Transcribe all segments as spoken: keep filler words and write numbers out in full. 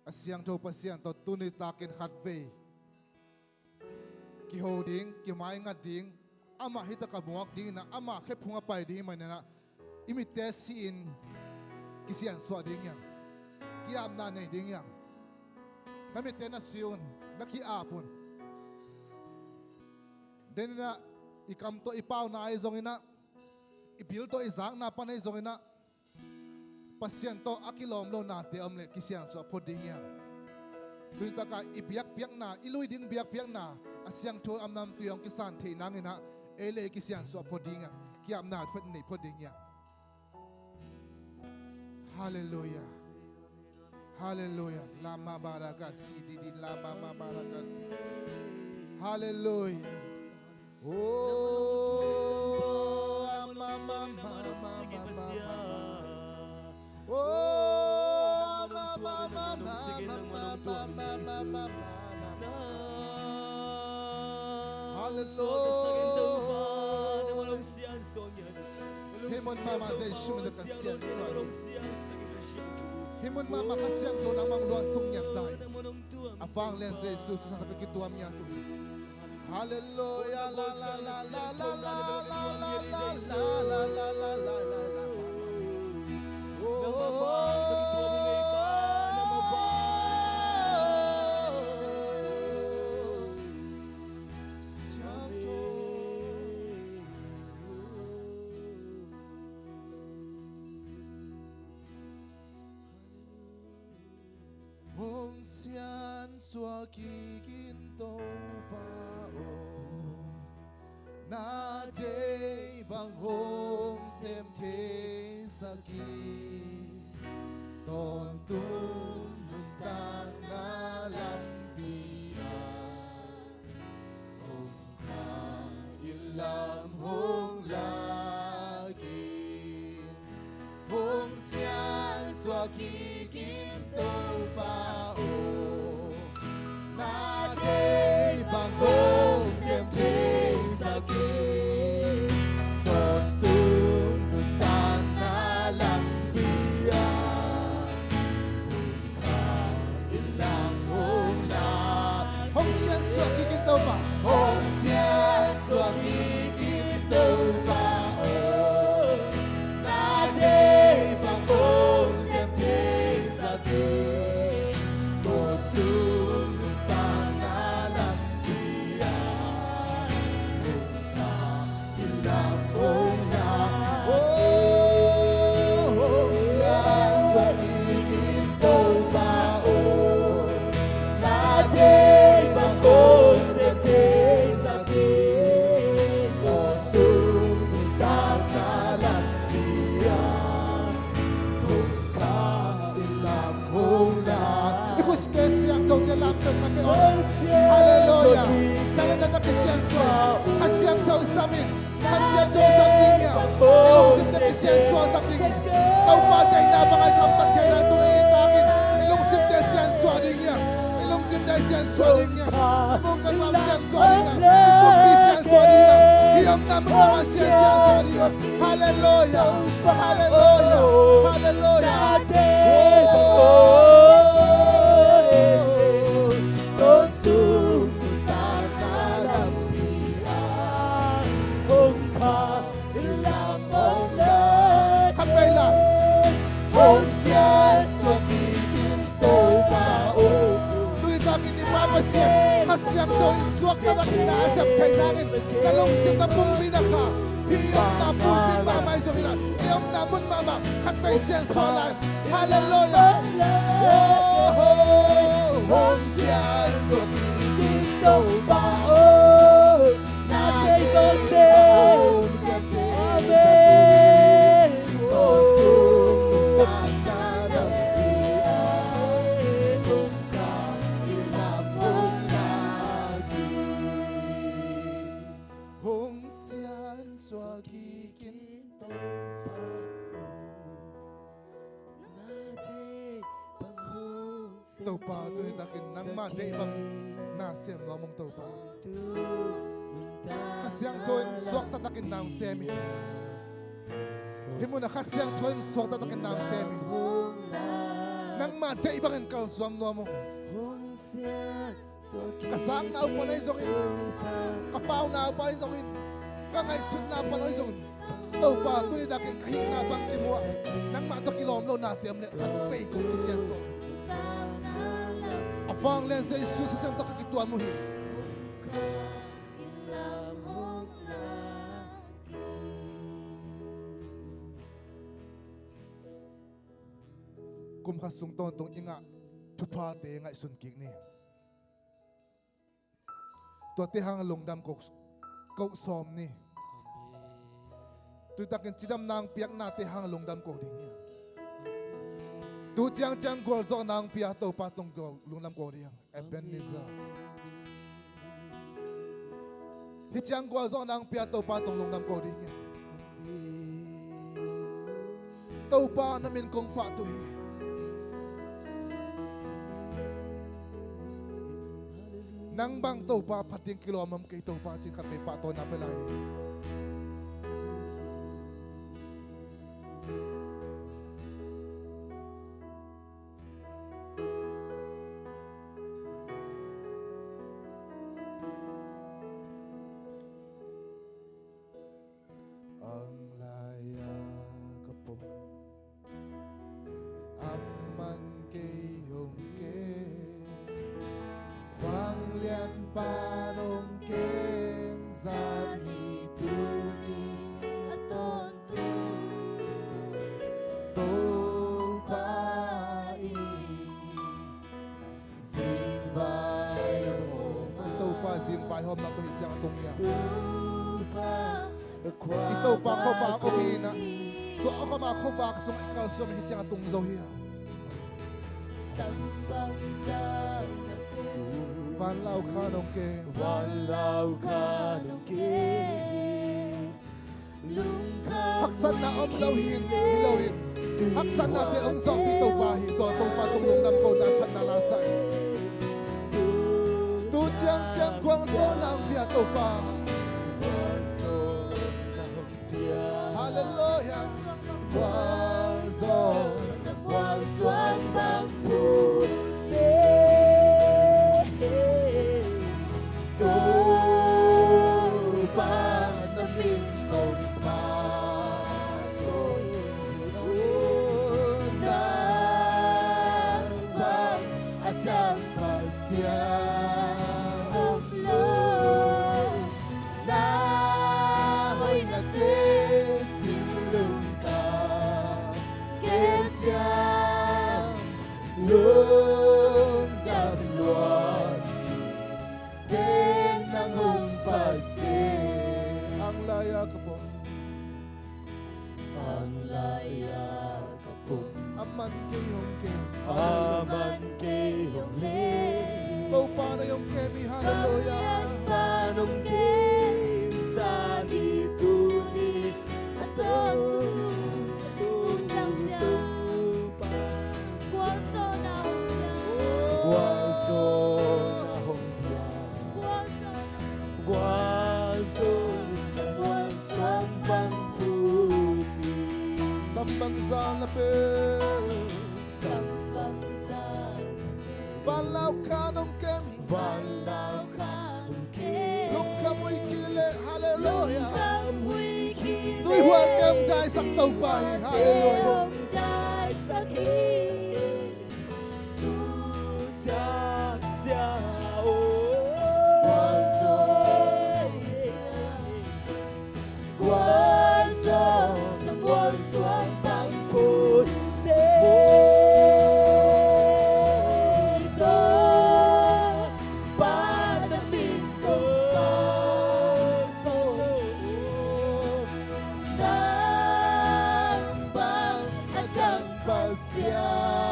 a siangtho Pasian tawh tuni takin khatvei kiho ding, kimaingat ding, amah hi taka muak ding inah, amah khephung a pai ding hi maninah, i mitte si-in kisiansuah ding hiam? Ki-apna nei ding hiam? Na mitte na si un, na ki-ap un. Deninah i kam tawh i pauna ahi zonginah, i bil tawh i zakna pan ahi zonginah, Pasian tawh a kilawm lonate om leh kisiansuah phot ding hiam? Tuni takah i biakpiakna, i lui ding biakpiakna a siangtho a namtui hong kisan theih nanginah, ei le ei kisiansuah phot ding hiam? Ki-apna phot nei phot ding hiam? Halleluiah. Halleluiah. Lama baraka sididi, lama ma baraka sididi. Halleluiah. Oh, ama, ma, ma, ma, ma, ma, ma. Oh, ama, ma, ma, ma, ma, ma, ma, ma, ma, ma. Halleluiah. Hih mun mahmah Jesu min tawh ka siansuah hi. Hih mun mahmah Kha Siangtho nangmah hong luah sung ngiat ta hi. A vanglian Jesu sisan tawh ka kituam ngiat uh hi. Halleluiah. La, la, la, la, la. Siangtho. Hong siansuah kik in Topa aw, na deih bang hong sem theisak in. Tawntung nuntakna lampi ah hong kha in, lam hong lak in. Hong siansuah kik in Topa aw, na deih bang hong sem theisak in. Tawntung nuntakna lampi ah hong siansuah kik in Topa. Hong siansuah kik in Topa aw, na deih bang hong sem theisak in. Tawntung nuntakna lampi ah I khutcite siangthote lamto khat pe aw. Halleluiah. Nang in na kisiansuah. Kha Siangtho zam in. Kha Siangtho zam ding hiam? I lungsimte kisiansuah zam ding hiam? Topa deihna bang a i gamtat theihna tuni in takin i lungsimte siansuah ding hiam? I lungsimte siansuah ding hiam? I mungkan bang siansuah ding hiam? I pumpi siansuah ding hiam? I omna mun bang a siansuah ding hiam? Halleluiah. Halleluiah. Halleluiah. Oh. Khatvei lai. Hong siansuah kik in Topa aw. Tuni takin i Pa Pasian, Kha Siangtho in suakta takin na a sem thei nangin, na lungsim, na pumpi, na kha, hih i omna pulpit mahmah ahi zongin ah, i omna mun mahmah, khatvei siansuah lai. Halleluiah. Oh, oh, oh. Hong siansuah kik in Topa aw. Amen. Hong siansuah kik in Topa aw. Topa, tuni takin nangmah deih bang na sem nuam ung Topa. Kha Siangtho in suakta takin na hong sem in. Hih munah Kha Siangtho in suakta takin na hong sem in. Nangmah deih bangin kalsuan nuam ung. Ka zakna uh pan ahi zongin, ka pauna uh pan ahi zongin, ka ngaihsutna uh pan ahi zongin, Topa, tuni takin ka hihna bang kimu ah, nangmah tawh kilawm lohnate om leh khatvei kong kisiansuah. A vanglian Jesu sisan tawh ka kituam uh hi. Kum khat sung tawntung i ngah thuphate ngaihsun kik ni. Tuate hang lungdam ko, ko sawm ni. Tuni takin cidamna hong piak nate hang lungdam ko ding hi. Tu ciangciang gualzawhna hong pia Topa tung ko, lungdam ko ding hi. Ebenezer. Hih ciang gualzawhna hong pia Topa tung lungdam ko ding hi. Topa na min kong pahtawi hi. Nang bang Topa phat ding kilawm om kei Topa cih khatvei pahtawina pia lai ni. Ang lai-a ka pom, a man kei hong kem, vanglian pan hong kem, zani tuni a tawntung Topa in zingvai hawm. I Topa zingvai hawmna tawh hih ciang a tung hi a. I Topa khuavak om hi na. Tua a khuavak, khuavak sungah i kalsuan hih ciang a tung zo hi a. Van lau khan hong kem. Van lau khan hong kem. Haksatna om lo hi, hi lo hi. Haksatnate hong zawhpih Topa hi, tua Topa tung lungdam ko dan phatna la sa in. Tu ciangciang gualzawhna hong pia Topa. Halleluiah. Gualzawhna, gualzawhna bang phut leh. Topa na min kong pahtawi hi. Nang bang a dang Pasian om lo. Na hoihnate sim lungka kei ciang lungdam luat. Ken nang hong Pasian. Ang lai-a ka pom. Ang lai-a ka pom. A man kei hong kem. A man kei hong lem. Topa na hong kem hi, halleluiah. Topa na hong kem. Zani tuni a tawntung. Tu ciangciang gualzawhna hong pia. Gualzawhna hong pia. Gualzawhna. Gualzawhna bang phut hi. Sam bangzah na pia. Sam bangzah na pia. Van lau khan hong kem hi. Van lau khan hong kem. Lungkham huih kik leh, halleluiah. Lungkham huih kik leh. Tuihuan kem daisak Topa hi, halleluiah. Kem daisak hi. Tu ciangciang, oh. Gualzawhna, gualzawhna bang phut leh. Topa na min kong pahtawi hi. Nang bang a dang Pasian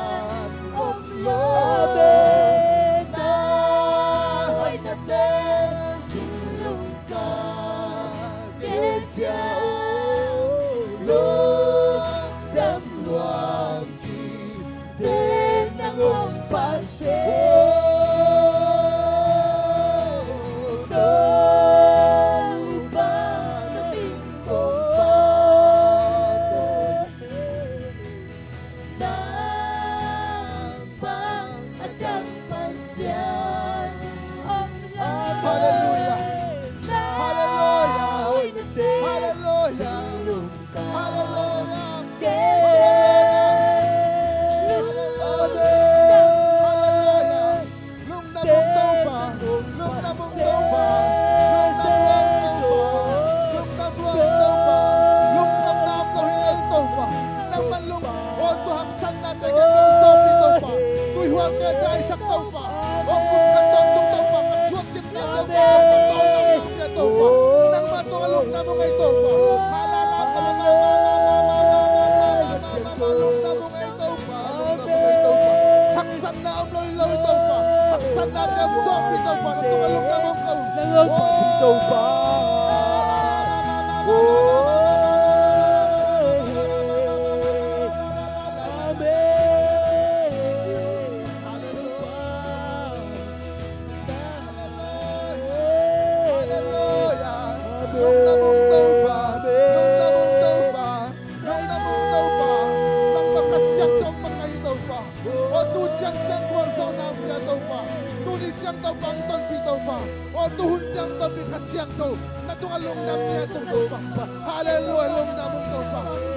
Ka daisak Topa, hong kum khat tawntung Topa, ka thuak kipna Topa, hong ka tawn a nang pia Topa, nangmah tungah lungdam ung ei Topa. Halala mama mama mama mama mama mama, lungdam ung ei Topa, lungdam ung ei Topa. Haksatna om lo hi lo hi Topa, haksatna te om sawm hi Topa, na tungah lungdam ung ka ung. Nang ong phat hi Topa. Amen. Halleluia. Halleluia. Lungdam ung Topa. Lungdam ung Topa. Lungdam ung Topa. Nangmah Kha Siangtho makaih Topa. Aw tu ciang ciang gualzawhna pia Topa. Tuni ciang Topa hong tonpih Topa. Aw tu hun ciang tonpih Kha Siangtho. Na tungah lungdam pia Topa. Halleluia. Lungdam ung Topa. Halleluia.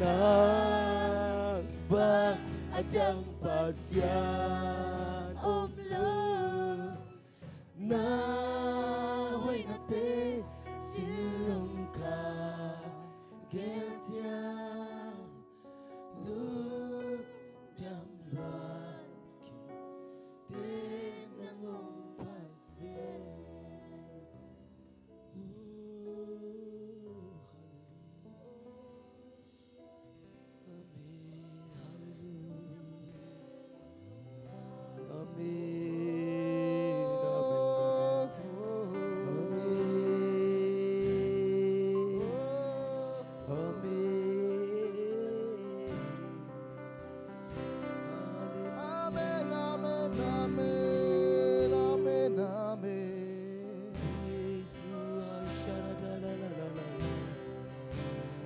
Nang bang a dang Pasian om lo, na hoihnate sin lungkham gel ciang, lungdam luat kei, nang om Pasian. Amen, amen, amen, amen, amen.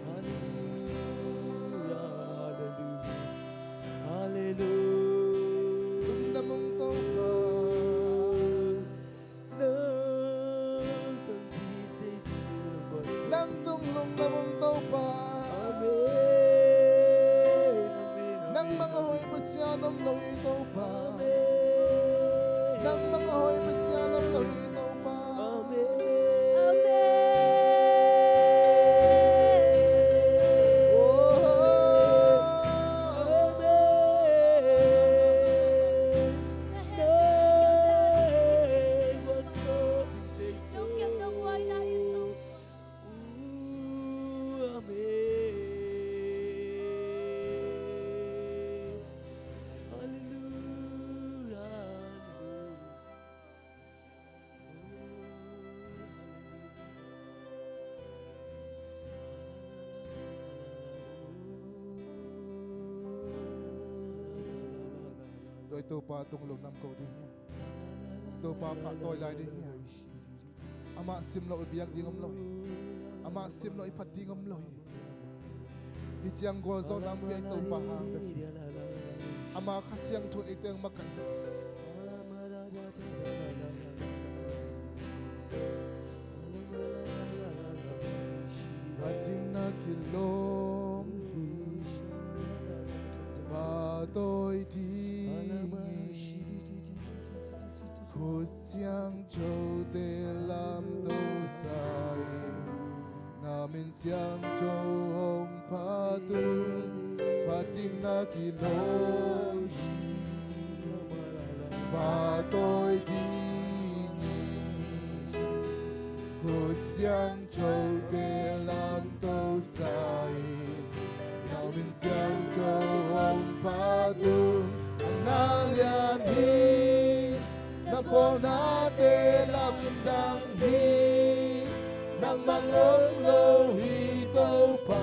Hallelujah, hallelujah, hallelujah. Lungdam ung Topa. Nang tung lungdam ung Topa. Amen, amen, amen. Nang bang a hoih Pasian om lo hi Topa. Amen. Nang bang a hoih Pasian om lo hi Topa. Amen. Amen. Oh. Amen. Amen. Hallelujah. Tua i Topa tung lungdam ko ding hi. Topa pahtawi lai ding hi. Amah sim loh i biak ding om lo hi. Amah sim loh i phat ding om lo hi. Hih ciang gualzawhna hong pia i Topa hang bek hi. Ama Kha Siangtho in eite hong makaih hi. Phat ding na kilawm hi, pahtawi ding hi. Khut siangthote lamto sa in, na min siangtho hong phat un, phat ding na kilawm hi, pahtawi ding hi. Khut siangthote lamto sa in, na min siangtho hong phat un. Nang na lian hi, nang pawlnate lamdang hi. Nang bang om lo hi Topa,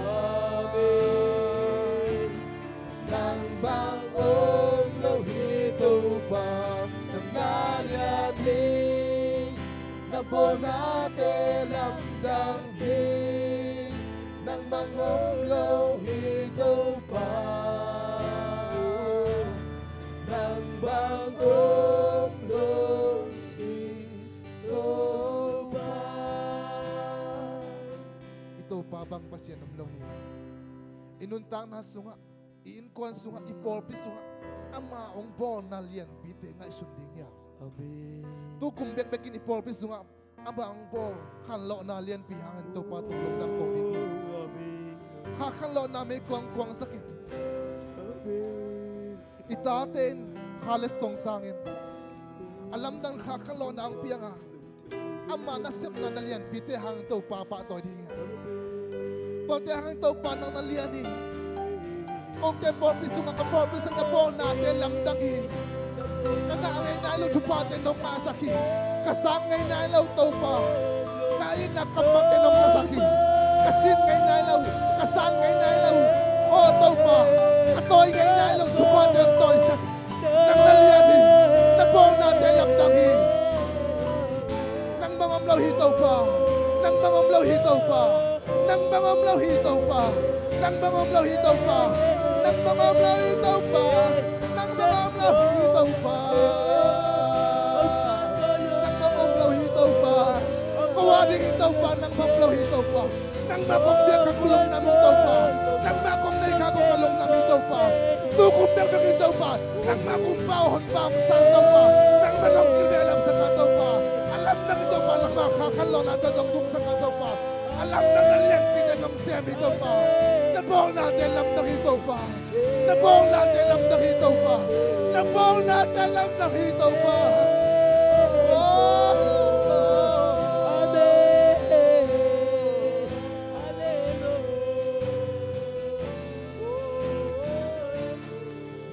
nang bang om lo hi Topa. Nang na lian hi, nang pawlnate lamdang hi. Nang bang om lo hi Topa, nang bang om lo hi Topa. I Topa bang Pasian om lo hi. I nuntakna sungah, i innkuan sungah, i pawlpi sungah ama hong bawlna lianpite ngaihsun ding hi hang. Amen. Tukum bekbekin i pawlpi sungah Amah hong bawl khanlawhna lianpi hangin Topa tung lungdam ko ding hi. Kha khanlawhna mei kuangkuang sakin, i tate in kha letsong sangin a lamdang kha khanlawhna hong piang a, ama nasepna na lianpite hangin Topa pahtawi ding hi. Tuate hangin Topa nang na lian hi. Kote pawlpi sungah ka pawlpi sungah na bawlnate lamdang hi. Ka ngah ngei nai lo thuphate nong ngahsak hi. Ka sang ngei nai lo Topa, na itna kammalte nong zasak hi. Ka sin ngei nai lo, ka san ngei nai lo, aw Topa, ka tawi ngei nai lo thuphate nong tawisak hi. Nang na lian hi. Na bawlnate lamdang hi. Nang bang om lo hi Topa. Nang bang om lo hi Topa. Nang bang om lo hi Topa. Nang bang om lo hi Topa. Nang bang om lo hi Topa. Nang bang om lo hi Topa. Nang bang om lo hi Topa. Ko a ding hi Topa. Nang bang om lo hi Topa. Nangmah kong biak kha kong lungnuam hi Topa. Nangmah kong nei kha kong ka lungnuam hi Topa. Tukum bekbek hi Topa. Nangmah kong pau hon pau sang Topa. Nangmah nong kilbeh lamsak kha Topa. A lamdang hi Topa. Nangmah kha khanlawhna tawh nong tungsak kha Topa. A lamdang na lianpite nong sem hi Topa. Na bawlnate lamdang hi Topa. Na bawlnate lamdang hi Topa. Na bawlnate lamdang hi Topa. Oh, amen.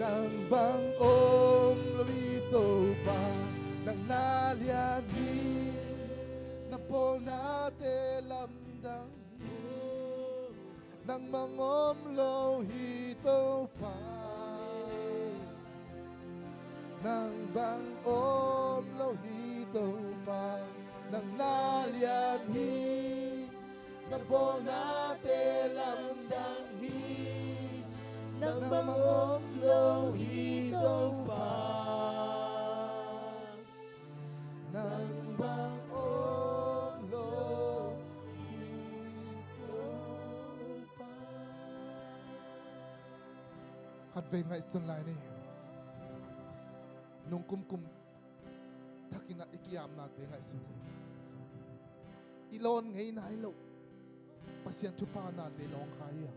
Nang bang om lo hi Topa. Nang na lian hi. Na bawlnate lamdang hi. Nang bang om lo hi Topa. Nang bang om lo hi Topa. Nang na lian hi. Na bawlnate lamdang hi. Nang bang om lo hi Topa. Nang bang om lo hi Topa. Khatvei ngaihsun lai ni. Nung kumkum thakin ah i ki-apnate ngaihsun ni. I lawn ngei nai loh Pasian thupha nate lawng kha hi a,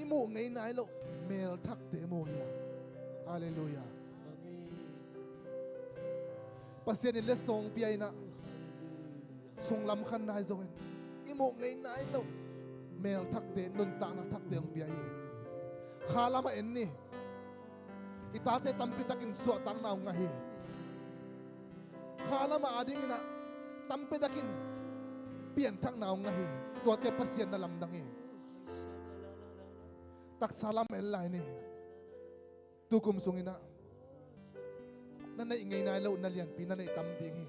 i muh ngei nai loh mel thakte mu hi a. Halleluiah. Amen. Pasian in letsong pia in ah, sunglam khan nai zongin i muh ngei nai loh mel thakte, nuntakna thakte hong pia hi. Kha lamah en ni. I tate tampi takin suahtakna hong ngah hi. Kha lamah a dingin ah tampi takin pianthakna hong ngah hi. Tuate Pasian na lamdang hi. Taksa lam en lai ni. Tukum sungin ah na neih ngei nai loh na lianpi na neih tam ding hi.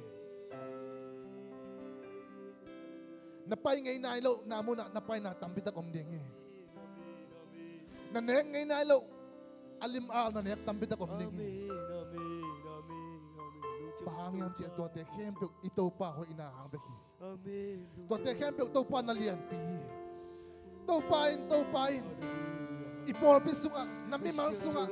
Na pai ngei nai loh na munah na paina tampi tak om ding hi. Na nek ngei nai loh a lim al na nek tampi tak om ding hi. Bang hang hiam cih leh tuate khempeuh i Topa hoihna hang bek hi. Amen. Tuate khempeuh Topa na lianpi hi. Topa in, Topa in i pawlpi sungah, na mimal sungah,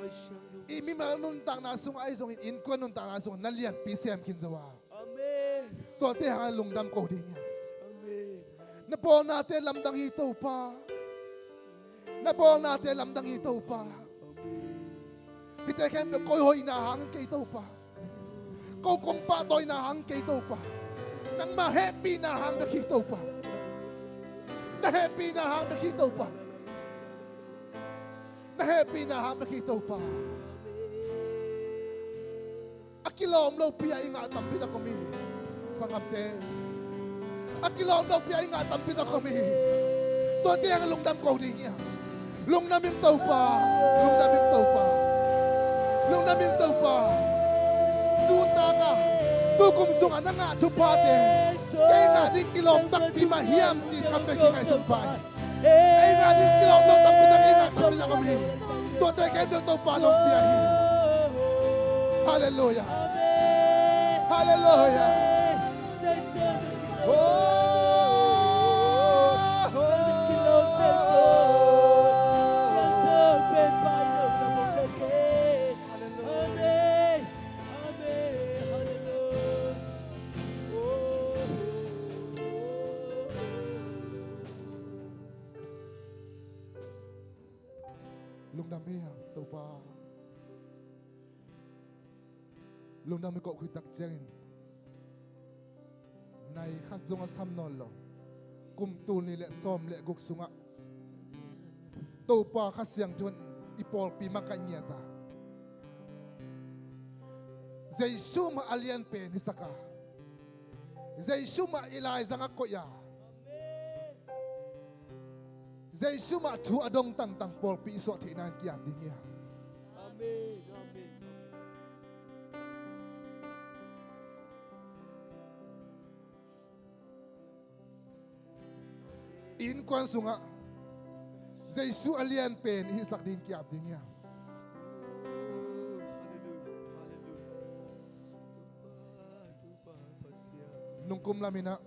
i mimal nuntakna sungah ahi zongin, innkuan nuntakna sungah na lianpi sem khin zo a. Amen. Tuate hang lungdam ko ding hi. Amen. Na bawlnate lamdang hi Topa. Na bawlnate lamdang hi Topa. Amen. Hihte khempeuh koi hoihna hang kei Topa. Ko kong pahtawina hang kei Topa. Nangmah hehpihna hang bek hi Topa. Na hehpihna hang bek hi Topa. Na hehpihna hang bek hi Topa. A kilawm lopi a i ngah tampi tak om hi. Sanggamte, a kilawm lopi a i ngah tampi tak om hi. Tuate hang lungdam ko ding hi a. Lungdam ing Topa, lungdam ing Topa, lungdam ing Topa. Tutak a, tukum sungah na ngah thuphate kei ngah ding kilawm takpi mah hiam cih khatvei kingaihsun pah in. Ei ngah ding kilawm lo tampi tak, ei ngah tampi tak om hi. Tuate khempeuh Topa nong pia hi. Halleluiah. Halleluiah. Oh, oh. Halleluiah. Lungdam hi hang, Topa. Lungdam hi, koh khuitak ciangin nai khat zong a sam nawn lo. Kum tul nih le sawm le guk sungah Topa Kha Siangtho in i pawlpi makaih ngiat a, Jesu mah a lianpen hisak a, Jesu mah i laizang a koih a, Jesu mah thu a dong tangtang pawlpi i suah theihna in ki-ap ding hi a. Amen. Amen. I innkuan sungah Jesu a lianpen i hisak ding ki-ap ding hi a. Nungkum laminah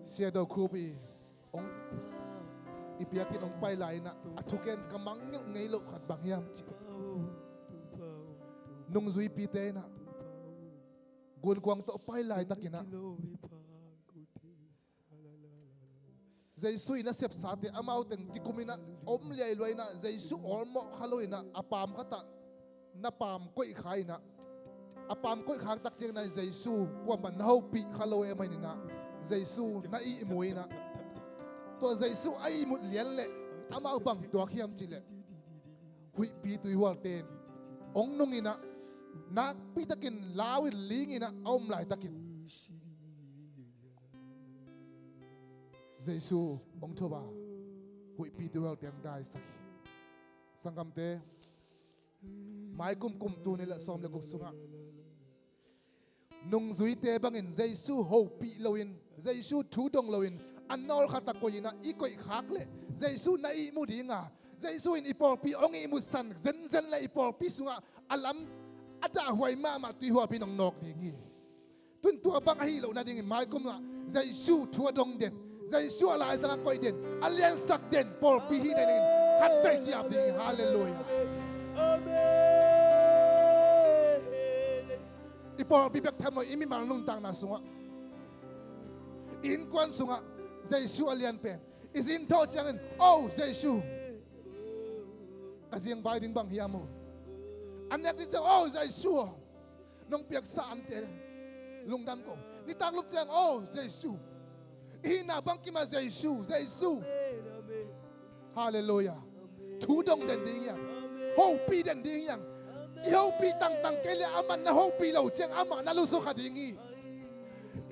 Sia Do Khup i hong, i biakinn hong pai lai inah a thugen ka mangngilh ngei loh khat bang hiam cih leh, nungzuipite inah gunkuang tawh pai laitakinah Jesu i nasepsate amau teng kikum inah om liailua inah Jesu awlmawh kha lo inah a paam khatah na paam koih kha inah, a paam koih khak tak ciangin ah Jesu kuamah na hopih kha lo e mah inah Jesu na ihmu inah, tua Jesu a ihmut lian leh amau bang tuak hiam cih leh huihpi tuihualte in hong nung inah nakpitakin lau in ling inah a om laitakin Jesu hong tho a, huihpi tuihualte hong daisak hi. Sanggamte, maikum kum tul nih le sawm le guk sungah nungzuite bangin Jesu hopih loin, Jesu thu dong loin a nawlkhat a koih inah i koih khak leh Jesu na ihmu ding a, Jesu in i pawlpi hong ihmutsan zenzen leh i pawlpi sungah a lam a dahhuai mahmah tuihuapi in hong nawk ding hi. Tun tua bang ahi loh nadingin maikum ah Jesu thu a dong den, Jesu a laizang a koih den, a liansak den pawlpi hi nadingin khatvei ki-ap ding hi. Halleluiah. Amen. I pawlpi bek tham lo, i mimal nuntakna sungah, i innkuan sungah Jesu a lianpen. I zin thawh ciangin, "O Jesu, ka zingvai ding bang hiam uh?" A nek ding ciang, "O Jesu, nong piaksa ante lungdam ko." Nitak lup ciang, "O Jesu, i hihna bangkim ah Jesu, Jesu." Halleluiah. Thu dong den ding hi hang. Hopih den ding hi hang. I hopih tangtang kei leh amah na hopih lo ciang amah na lusuk kha ding hi.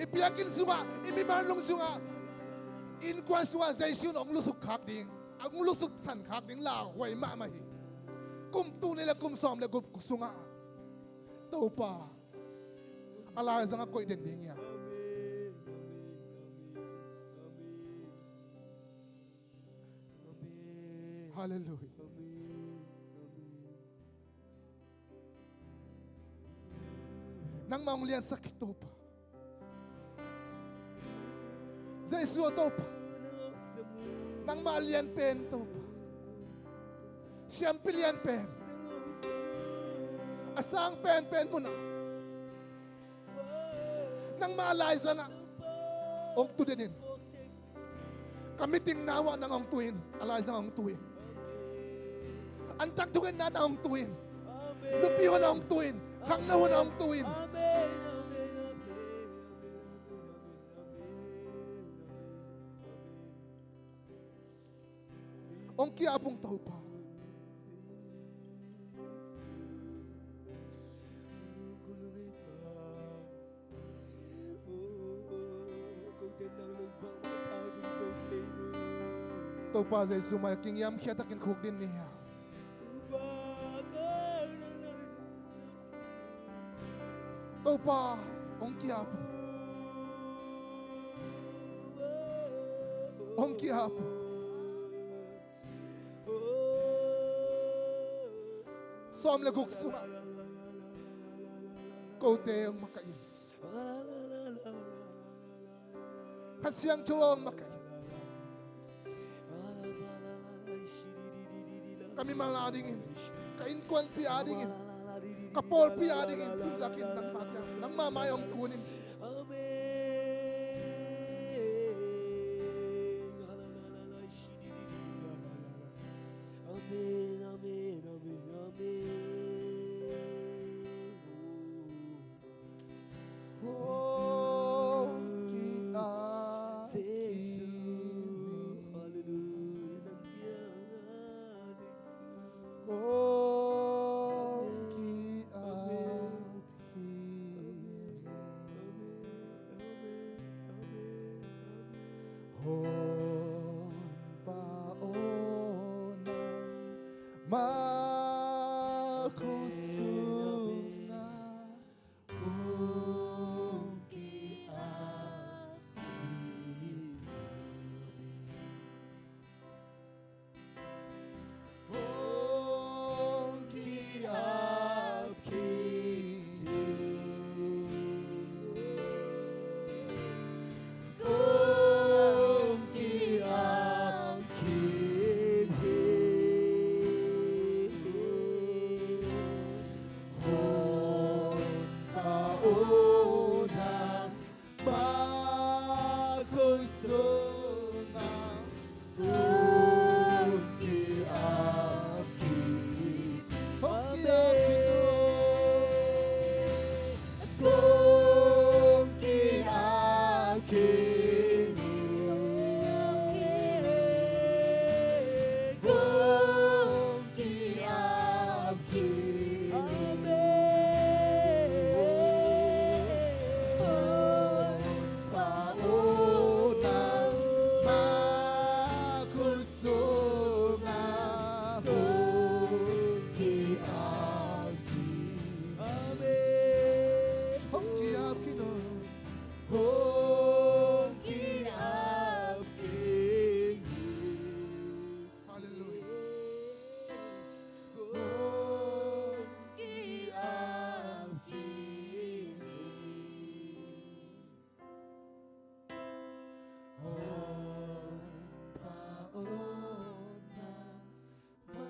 I biakinn sungah, i mimal nung sungah, innkuan sungah Jesu in hong lusuk khak ding, hong lusuk san khak ding lauhuai mahmah hi. Kum tul nih le kum sawm le guk sungah Topa a laizang a koih den ding hi hang. Halleluiah. Nangmah hong liansak hi Topa. Jesu aw Topa, nangmah a lianpen Topa, siampi lianpen, a sang penpen munah nangmah a laizangah hong tu den in. Ka meeting na uah nang hong tu in, a laizang hong tu in. Antak thungetna na hong tu in. Nupi hun hong tu in, khangno hun hong tu in. Hong ki-ap ung Topa. Topa Jesu mai-ah kingiamkhiatakin khukdin ni hi a. Topa, hong ki-ap. Hong ki-ap. Sawm le guk sungah kote hong makaih in. Kha Siangtho hong makaih in. Ka mimal adingin, ka innkuanpi adingin, ka pawlpi adingin, tun takin nangmah kiang, nangmah mai hong kun in. khutsungah kong ki-ap kik hi. Kong ki-ap kik hi. Kong ki-ap kik hi. Honpa aw, nangmah khutsungah kong ki-ap kik hi. Kong ki-ap kik hi. Kong ki-ap kik hi. Kong ki-ap kik hi. Amen. Honpa aw, nangmah khutsungah kong ki-ap kik hi. Amen. Kong ki-ap kik hi. Kong ki-ap kik hi. Halleluiah. Kong ki-ap kik hi. Honpa aw, nangmah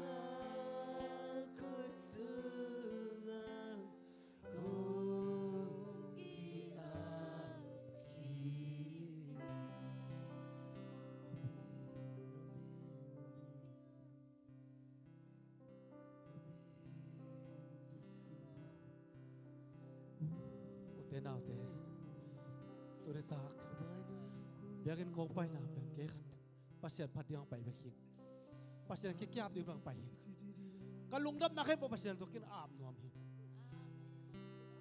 khutsungah kong ki-ap kik hi. Ute naute, tu nitak biakinn kong paina pen kei khat Pasian phat ding hong pai bek hi. Pasian kiang kiap ding bek hong pai hi. Ka lungdamna khempeuh Pasian tawh kei in ap nuam hi.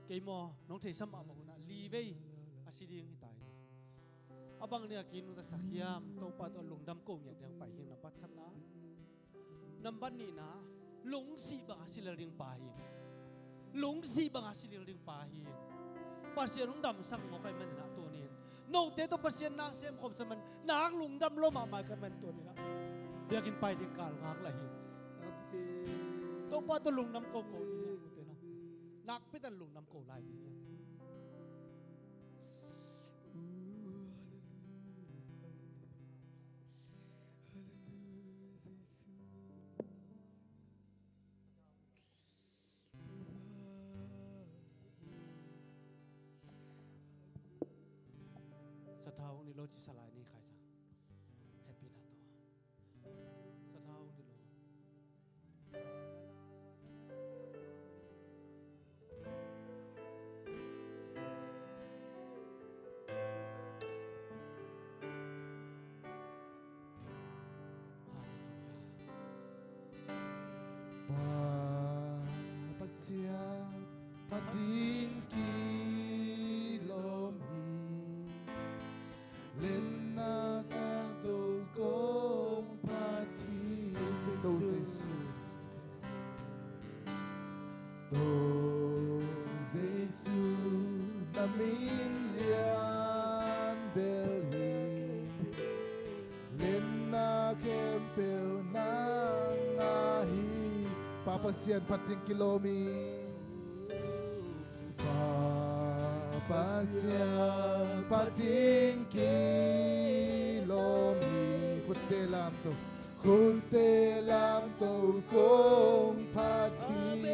Kei maw, nong theihsa mahmah hun ah li vei a si ding hi ta hi. A bang ding a kei nungtasak hiam? Topa tawh lungdam ko ngiat ding hong pai hi, nambat khatna. Nambat nihna, lungsim banga si lel ding pa hi. Lungsim banga si lel ding pa hi. Pasian hong damsak mawk ahih manin ah tuni in, note tawh Pasian nak sem khawmsa man, nak lungdam lo mahmah ahih manin tuni in ah biakinn pai ding kal ngak lai hi. Topa tawh lungdam ko ko ding hi, ute naute. Nakpi takin lungdam ko lai ding hi. Sathau hong ni lo ci sa lai ni, Khaisa. Happy na tawh. Sathau hong ni lo. Halleluiah. Pa Pasian phat ding kilawm hi. Lenna khempeuh kong phat hi. To Jesu. To Jesu, na min lian bel hi. Lenna khempeuh nang a hi. Pa Pasian phat ding kilawm hi. Pa Pasian phat ding kilawm hi. Khutte lamto, khutte lamto kong phat hi. Amen.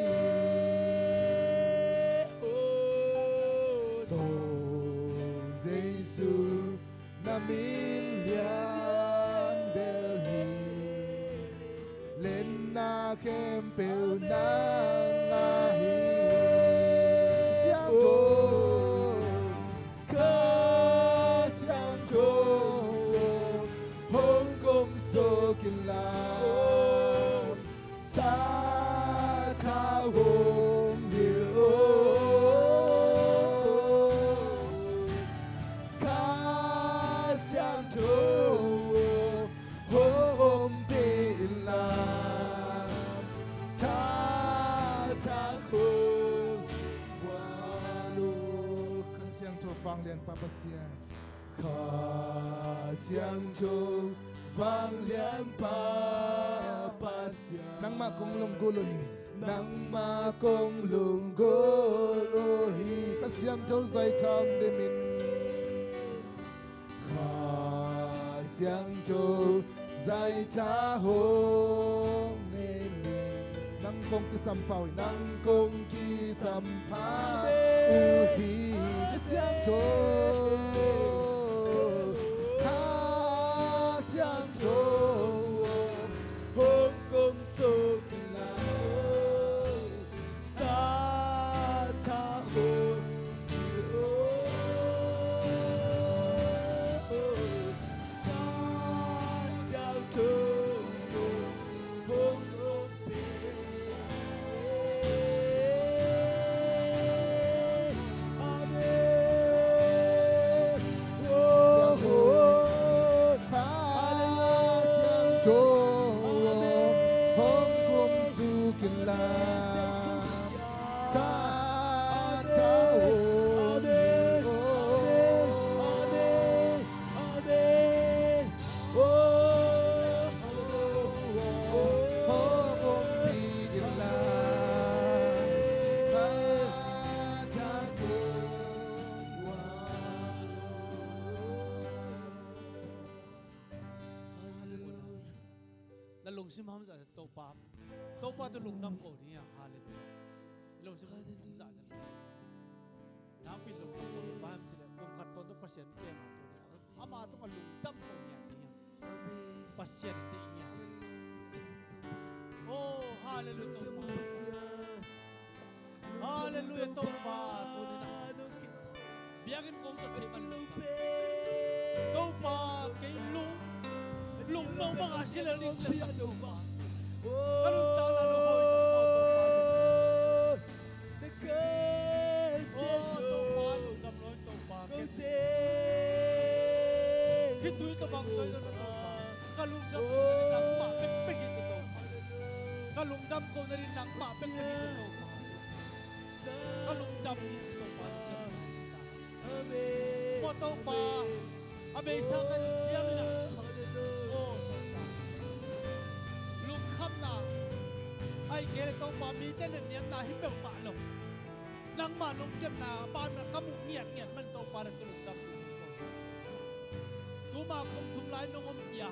To Jesu, na min lian bel hi. Lenna khempeuh nang a hi. Siangtho, Kha Siangtho, hong kom suk inla. Sathau hong nilh o. Kha Siangtho, hong ompih inla. Tha Thak hong guan uh. Kha Siangtho vanglianpa Pasian. Kha Siangtho vanglianpa Pasian. Nangmah kong lunggulh uh hi. Nangmah kong lunggulh uh hi. Kha Siangtho zaitha hong dim in. Kha Siangtho zaitha hong dim in. Nang kong kisampha uh hi. Nang kong kisampha uh hi. Kha Siangtho. Kha Siangtho. Hong kong suk in la. Sa tha hong ki o. Kha Siangtho hong om pe. Amen. Oh, oh. Kha Siangtho hong kum suk in la. Sa tha hong om. Amen. Amen. Amen. Oh, oh, oh, oh, hong ompih in la. Sa tha hong om. Halleluia. Na lungsim hamsa Topa. Topa tawh lungdam ko ding hi hang. Halleluia. Lungsim hamsa. Nakpi lungdam ko Topa hamsa le. Kum khat tawntung Pasian kem a tu ni. Ama tungah lungdam ko ngiat ding hi hang. Pasian te ngiat. Oh, halleluia Topa. Halleluia Topa, tuni in biakinn kong zat theih man Topa, kei lung, lungno mah a si lel ding lel Topa. Ka lungdam na lo hoi zong ko Topa. Oh Topa, lungdam lo Topa. Khitui tawh bang tawh Topa. Ka lungdam ko na ding nangmah bekbek hi Topa. Ka lungdam ko na ding nangmah bekbek hi Topa. Ka lungdam hi Topa. Amen. Ko Topa, a beisa ka ding ciangin ah. Ko Topa. Lungkhamna. Ahih kei leh Topa mite na niamna hi peuhmah lo. Nangmah nong kepna banah ka muh ngiatngiat man Topa na ka lungdam thu kong ko hi. Tuma kum thum lai nong ompih a,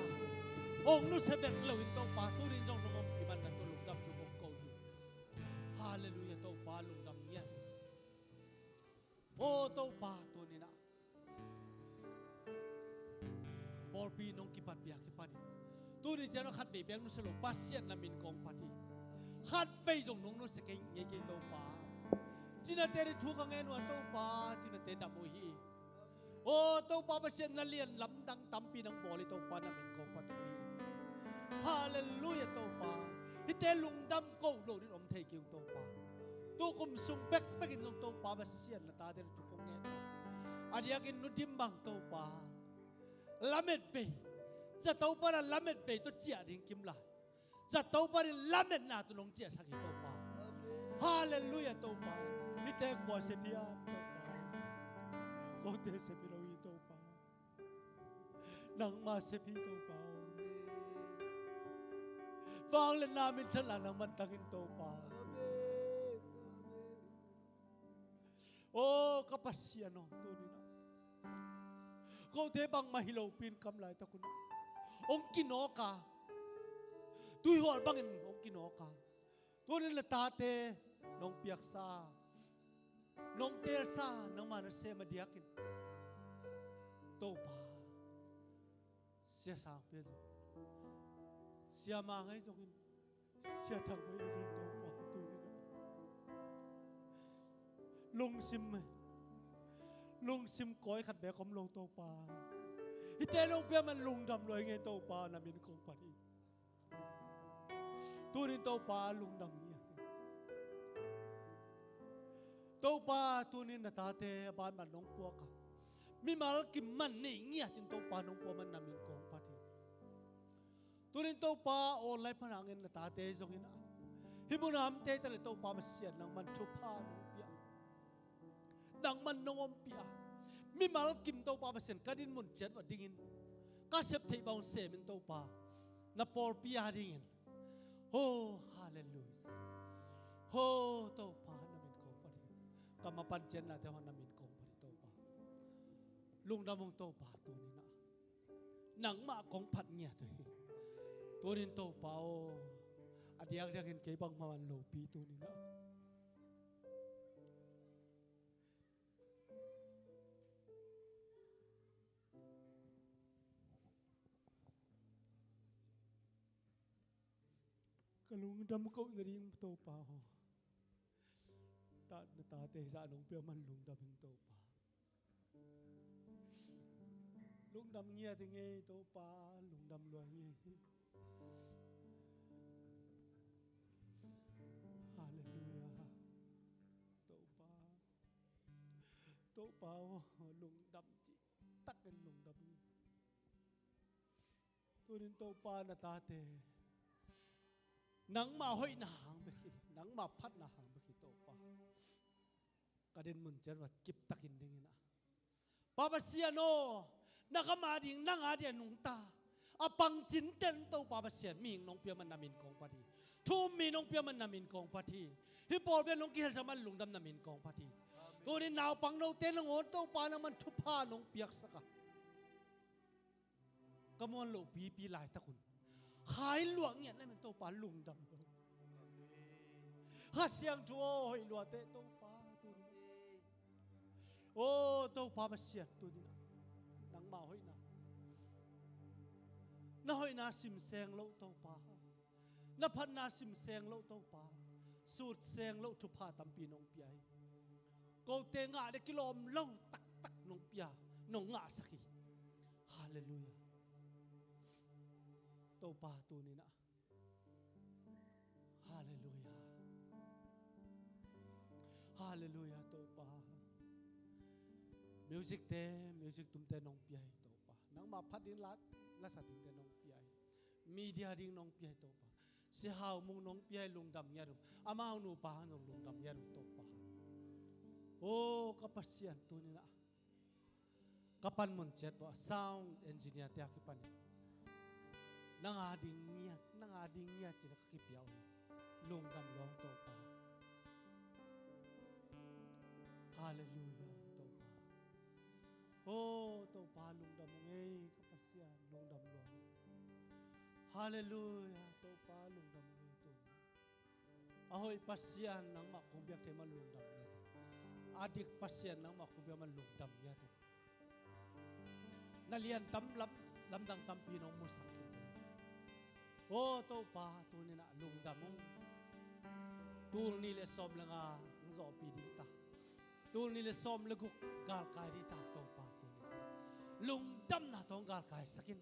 hong nusia vet loin Topa, tuni in zong nong ompih man na ka lungdam thu kong ko hi. Halleluia Topa, lungdam ngiat. Aw Topa, tuni in ah pawlpi nong kipat biak kipan in tuni ciang a khatvei bek nusia lo Pasian na min kong phat hi. Khatvei zong nong nusia kei ngei kei Topa. Cinate ding thu ka ngen uh a Topa, cinate dam uh hi. Aw Topa Pasian, na lian lamdang tampi nang bawl hi Topa, na min kong phat uh hi. Halleluia Topa. Hihte lungdam ko lo ding om thei kei ung Topa. Tukum sung bekbek in zong Topa Pasian na tate na thu kong ngen uh a, a diakin Nu Dim Mang Topa lamet bei, za Topa na lamet bei tawh ciah ding kim lai, za Topa ding lametna tawh nong ciahsak hi Topa. Halleluia Topa. Hihte kua sep hiam Topa? Kote sep hi lo hi Topa. Nangmah sep hi Topa aw. Vangliatna minthanna nangman tang in Topa. Aw ka Pasian aw, tuni in ah kote bangmah hi lopi in kam laitak un ah hong kinawk a, tuihual bangin hong kinawk a, tuni in na tate nong piaksa, nong teelsa, nangmah na sem a diakin Topa, Sia Sangpi a zong, Sia Mang ahi zongin, Sia Thang Pai ahi zong Topa, tuni in lungsim, lungsim kawi khat bek om lo Topa. Hihte nong pia man lungdam lua ing ei Topa, na min kong phat hi. Tuni in Topa lungdam ngiat hi. Topa tuni in na tate a banban nong puak a, mimal kim man nei ngiat in Topa nong puak man na min kong phat hi. Tuni in Topa online pan hangin na tate zongin ah Hih munah om tei ta leh Topa Pasian, nangman thupha nong pia, nangman nong ompih a, mimal kim Topa Pasian, ka dinmun ciat uah dingin, ka sep theih bang semin Topa, na pawlpi a dingin. Ho, halleluiah. Ho, Topa, na min kong phat hi. Ka mapan ciatnate haw, na min kong phat hi Topa. Lungdam ung Topa, tuni-in ah nangmah kong phat ngiat uh hi. Tuni-in Topa aw, a diakdiakin kei bangmah man lopi tuni-in ah. Ka lungdam koh nading Topa aw, ta, na tate zah nong pia man lungdam ing Topa. Lungdam ngiat ing ei Topa, lungdam lua ing ei. Halleluiah. Topa, Topa aw, lungdam cihtakin lungdam ing ei. Tuni-in Topa, na tate nangmah hoihna hang bek hi, nangmah phatna hang bek hi Topa. Ka dinmun ciat uah kiptakin dingin ah, Pa Pasian aw, na gam a ding, nang a ding a nungta a pangcinte in Topa Pasian, mihing nong pia man na min kong phat hi. Thu-um mi nong pia man na min kong phat hi. Hih pawlpi ah nong kihelsak man lungdam, na min kong phat hi. Amen. Tuni-in naupang note nangawn Topa, nangman thupha nong piaksak a, ka muan loh pipi laitak un khai luah ngiat na min Topa, lungdam lo. Kha Siangtho aw, hoih lua teh Topa, tuni-in. Aw Topa Pasian, tuni-in ah nangmah hoihna, na hoihna simseng loh Topa, na phatna simseng loh Topa, sutseng loh thupha tampi nong pia hi. Kote ngah le kilawm lo taktak nong pia, nong ngahsak hi. Halleluiah. Topa, tuni-in ah, halleluiah. Halleluiah Topa. Music-te, music tumte nong pia hi Topa. Nangmah phat ding la, lasa dingte nong pia hi. Media ding nong pia hi Topa. Si Hau Mung nong pia hi, lungdam ngiat ung. Amau nupa hang zong lungdam ngiat ung Topa. Aw ka Pasian, tuni-in ah ka panmun ciat uah sound engineer-te a kipanin nang a ding ngiat, nang a ding ngiat ci-in ah ka kipia uh hi. Lungdam lua ung Topa. Halleluiah Topa. Aw Topa, lungdam ung ei ka Pasian, lungdam lua ung. Halleluiah Topa, lungdam lua ung. A hoih Pasian nangmah kong biak thei man lungdam ngiat ung. A dik Pasian nangmah kong biak man lungdam ngiat ung. Na lian tam lam, lamdang tampi nong musak khin thei. Aw Topa, tuni-in ah lungdam ung. Tul nih le sawm le nga hong zawhpih ding ta, tul nih le sawm le guk galkai ding ta Topa, tuni-in lungdamna tawh hong galkaisak in.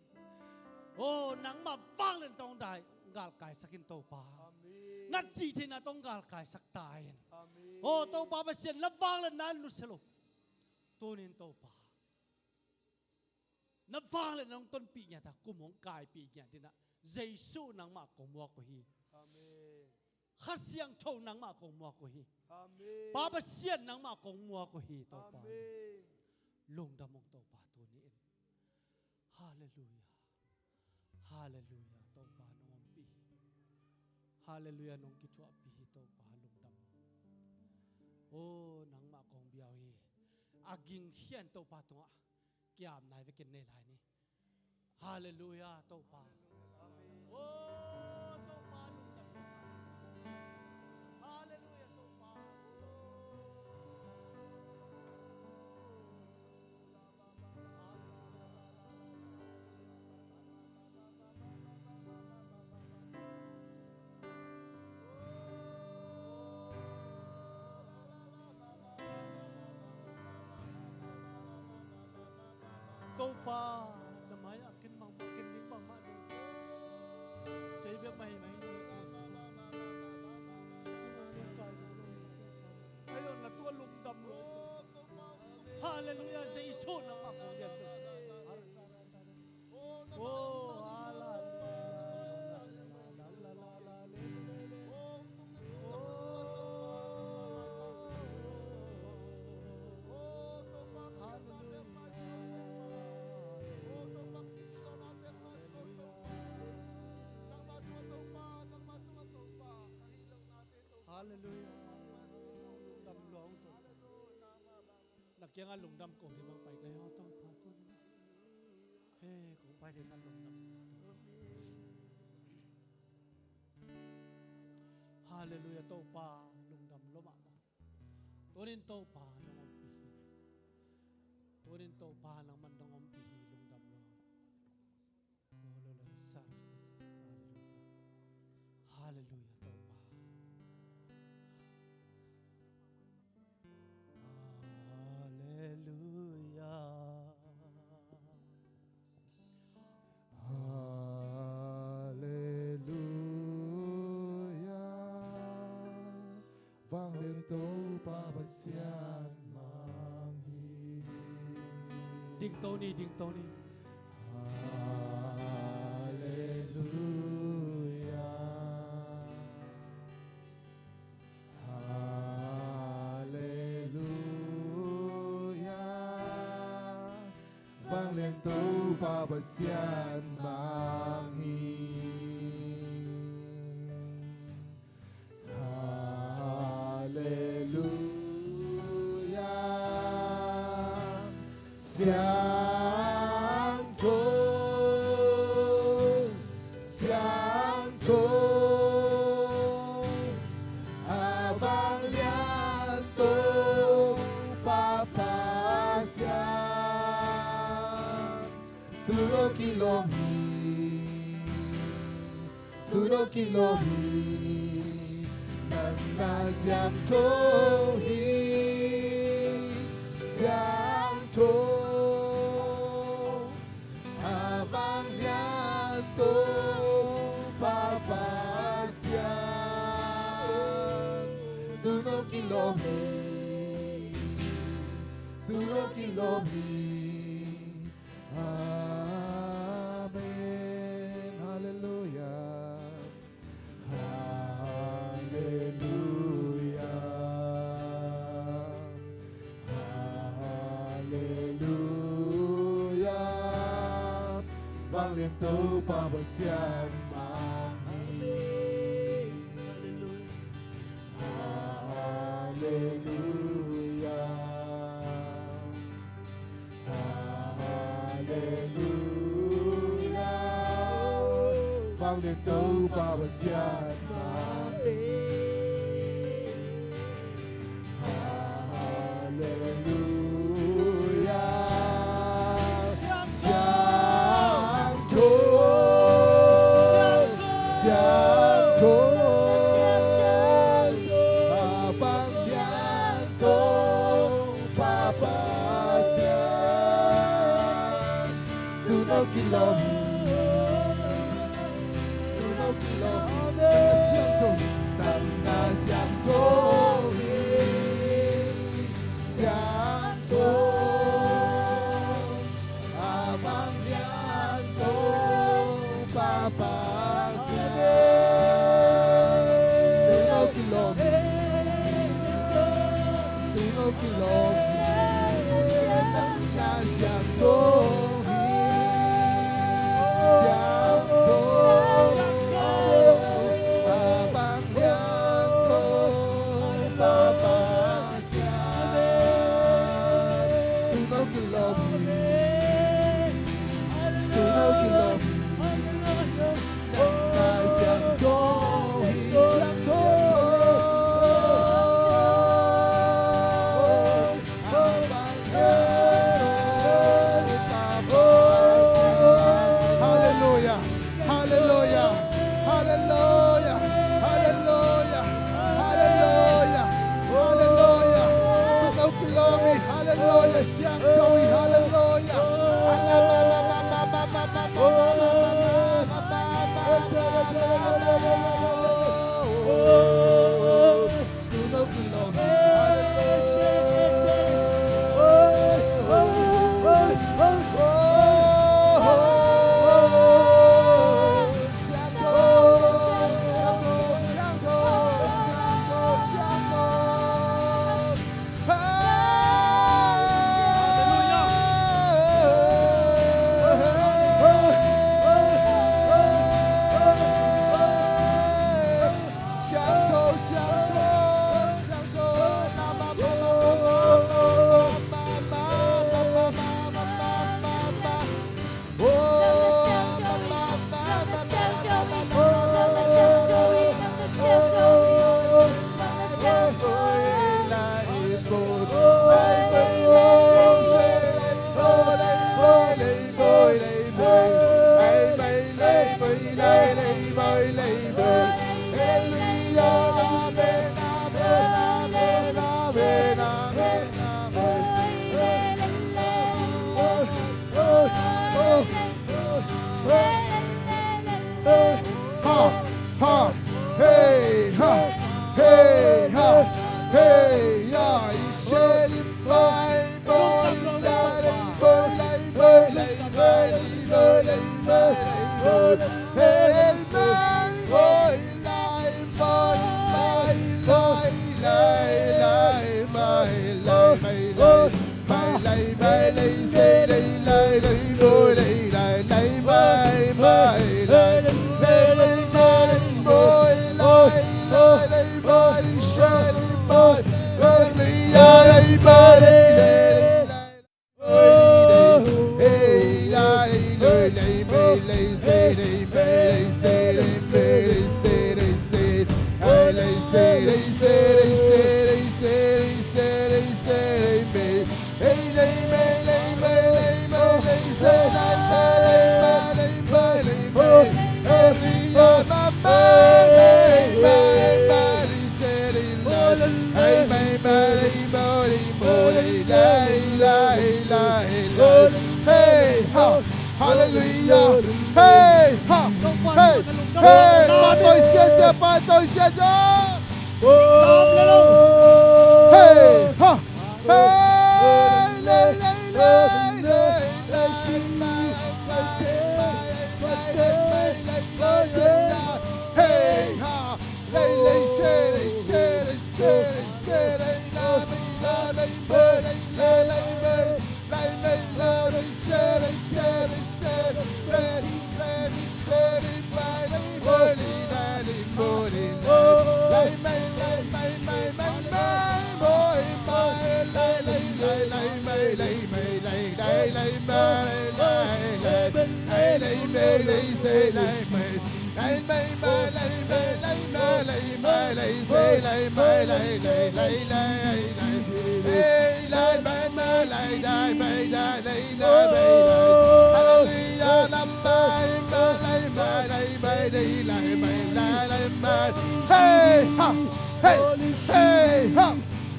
Aw nangmah vangliatna tawh hong dai, galkaisak in Topa. Amen. Na cih theihna tawh hong galkaisak ta in. Amen. Aw Topa Pasian, na vangliatna in nusia lo. Tuni-in Topa, na vangliatna hong tonpih ngiat a, kum hong kaipih ngiat dingin ah Jesu nangmah kong muak uh hi. Amen. Kha Siangtho nangmah kong muak uh hi. Amen. Pa Pasian nangmah kong muak uh hi Topa. Amen. Lungdam ung Topa, tuni-in. Halleluiah. Halleluiah, Topa nong ompih hi. Halleluiah, nong kithuahpih hi Topa, lungdam. Aw nangmah kong bia uh hi. A gingkhia in Topa tungah kiamna vekin nei lai ni. Halleluiah Topa. Aw Topa lungdam. Halleluiah Topa. Topa, na mai-ah ken bangmah, ken ning bangmah ding. Kei bek mah hi na hi. Ayo, na tua lungdam lo. Halleluiah, Jesu nangmah kong lian. Oh, halleluiah. Halleluia. Lungdam lua ung Topa. Na kiangah lungdam kong hi bang pai ka hi aw Topa tuni. He, kong pai ding a lungdam. Halleluia, Topa lungdam lua mahmah. Tunin Topa nong ompih hi. Tunin Topa nangman nong ompih hi, lungdam lua. Halleluia, Topa. Halleluia. Halleluia. Vanglian Topa Pasian mang hi. Ding to ni, ding to ni. Halleluia. Halleluia. Vanglian Topa Pasian mang hi. Halleluia. Siangtho, siangtho, a vanglian Topa Pasian. Tua kilawm hi, tua kilawm hi, nang na siangtho hi, siangtho. A vanglian Topa Pasian, tua kilawm hi, tua kilawm hi. Amen. Halleluia. Halleluia. Halleluia. Vanglian Topa Pasian mang hi. Halleluia. Halleluia. Vanglian Topa Pasian. Halleluia. Siangtho, siangtho, a vanglian Topa Pasian. Tua kilawm hi, tua kilawm hi. Siangtho, nang na siangtho hi, siangtho. A vanglian Topa Pasian. Tua kilawm hi, tua kilawm hi. Nang na siangtho hi, siangtho. A vanglian Topa Pasian. Tua kilawm hi, tua kilawm hi. Nang na siangtho hi, siangtho. Hey, ha. Hallelujah. Hey, ha. Hey, hey. Patawi siasia, patawi siasia. Hey, ha. Hey, lei, lei, lei, lei, lei. Hey, ha. Lei, lei, se, lei, se, lei, se, lei, se, lei, la, lei, me, lei, la, lei, me. Hey, ha! Hey! Hey, ha!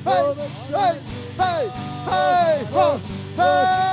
Hey! Hey! Hey! Ha! Hey!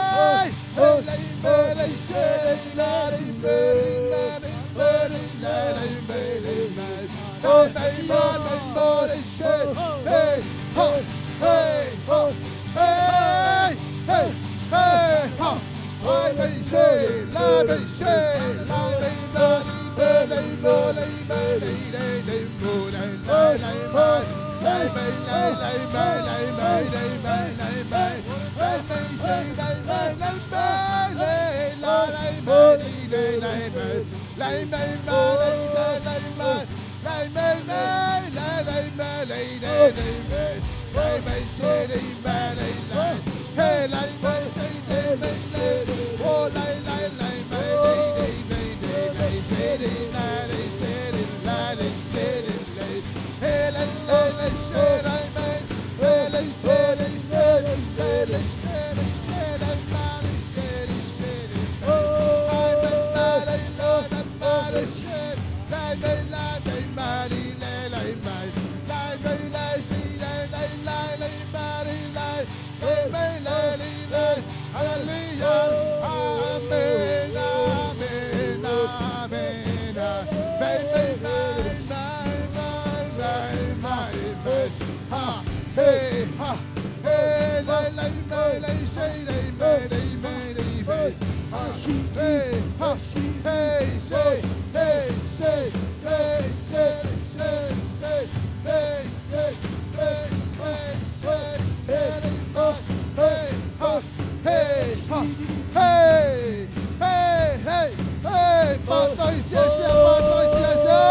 Hey, ha, hey, hey, hey, hey, hey, patawi siasia, patawi siasia.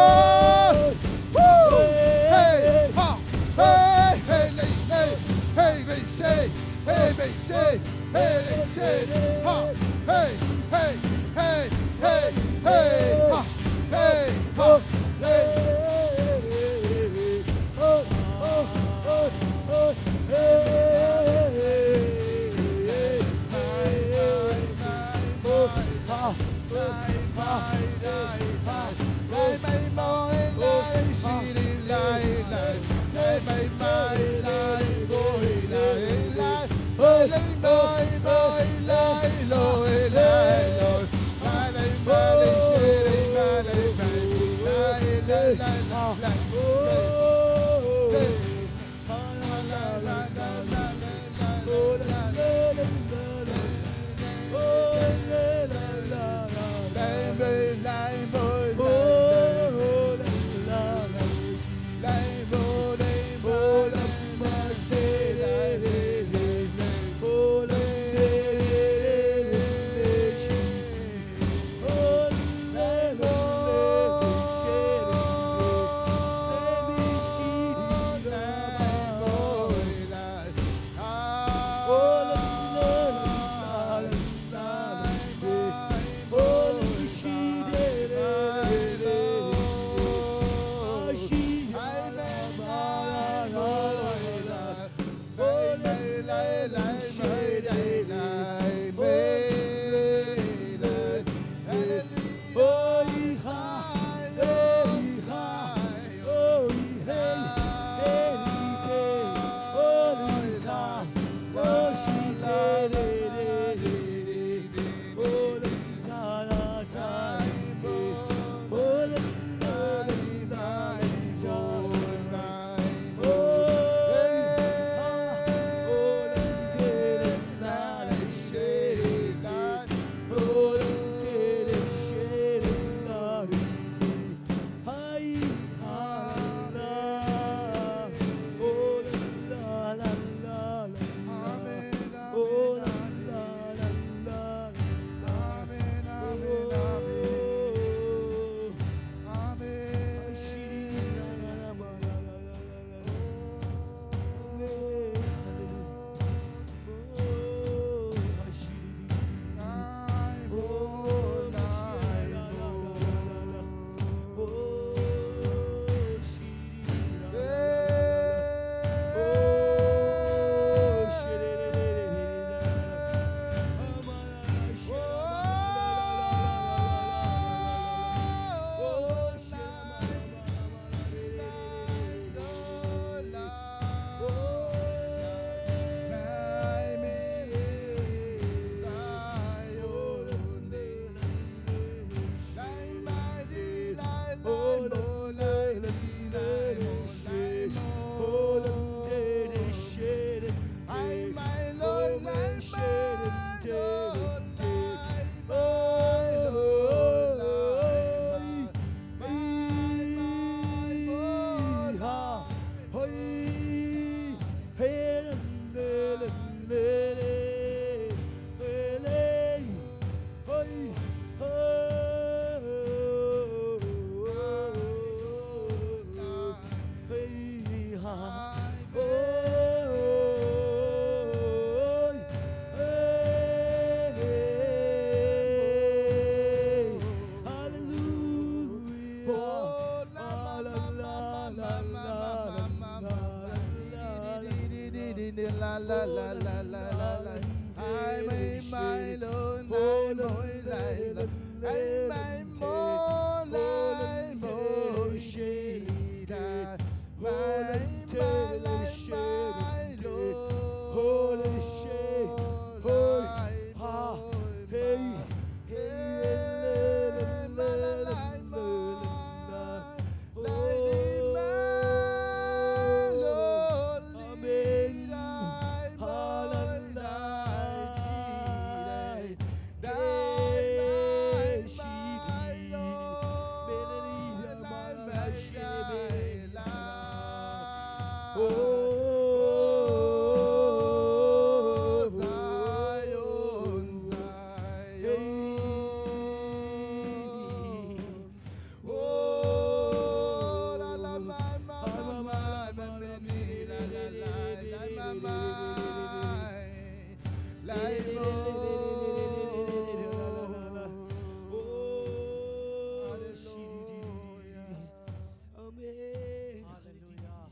Woo! Hey, ha, hey, hey, lei, hey, hey, lei, se, hey, lei, se, hey, lei, se, ha, hey, hey, hey, hey, hey, ha, hey, ha, hey.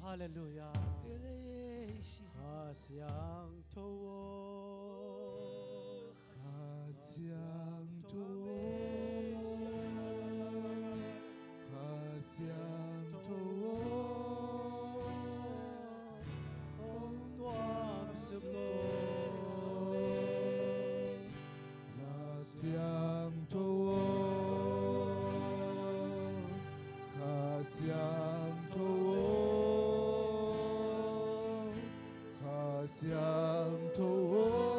Halleluia, halleluia. Kha Siangtho aw. Kha Siangtho aw. Kha Siangtho aw. Hong tuam suk aw. Kha Siangtho aw, Kha Siangtho aw, Kha Siangtho aw,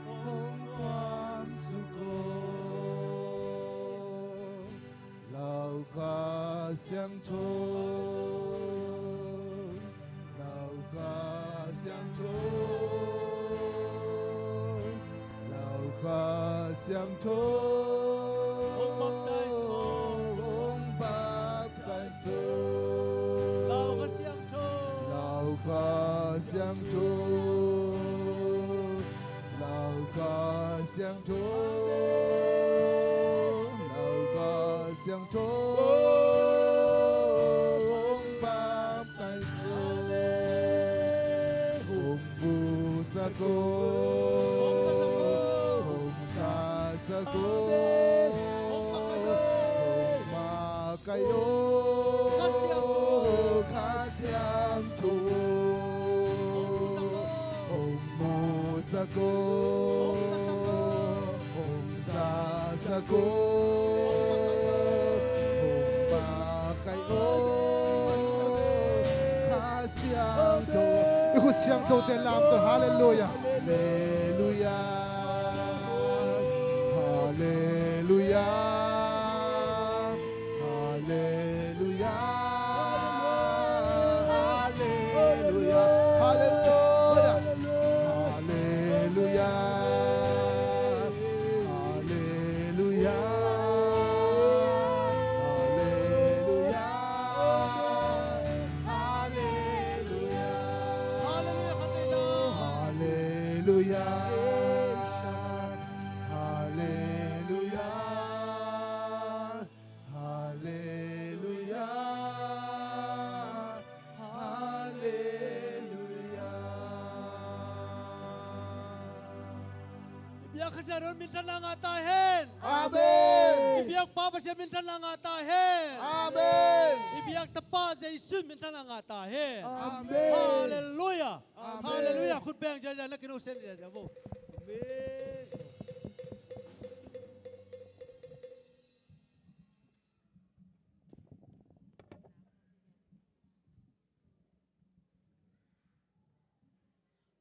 hong tuam suk aw. Lau Kha Siangtho, Lau Kha Siangtho, Lau Kha Siangtho, hong baptize aw. Hong baptize aw. Lau Kha Siangtho, Lau Kha Siangtho, Lau Kha Siangtho, Lau Kha Siangtho, hong baptize aw, hong busak aw, hong sasak aw, hong makaih aw, Kha Siangtho, Kha Siangtho, hong busak aw, hong sasak aw, hong makaih aw, Kha Siangtho. I khut siangthote lamto. Halleluia. Halleluia. Halleluia. Halleluia. Halleluia. Halleluia. Halleluia. Halleluia. Halleluia. Halleluia. Halleluia. Halleluia. Halleluia. Halleluia. I biak Kha Siangtho minthanna ngah ta hen. Amen. I biak Pa Pasian minthanna ngah ta hen. Amen. I biak Tapa Jesu minthanna ngah ta hen. Amen. Halleluia. Amen. Halleluia. Khut beng ziahziah, na kino sen ziahziah vo. Amen.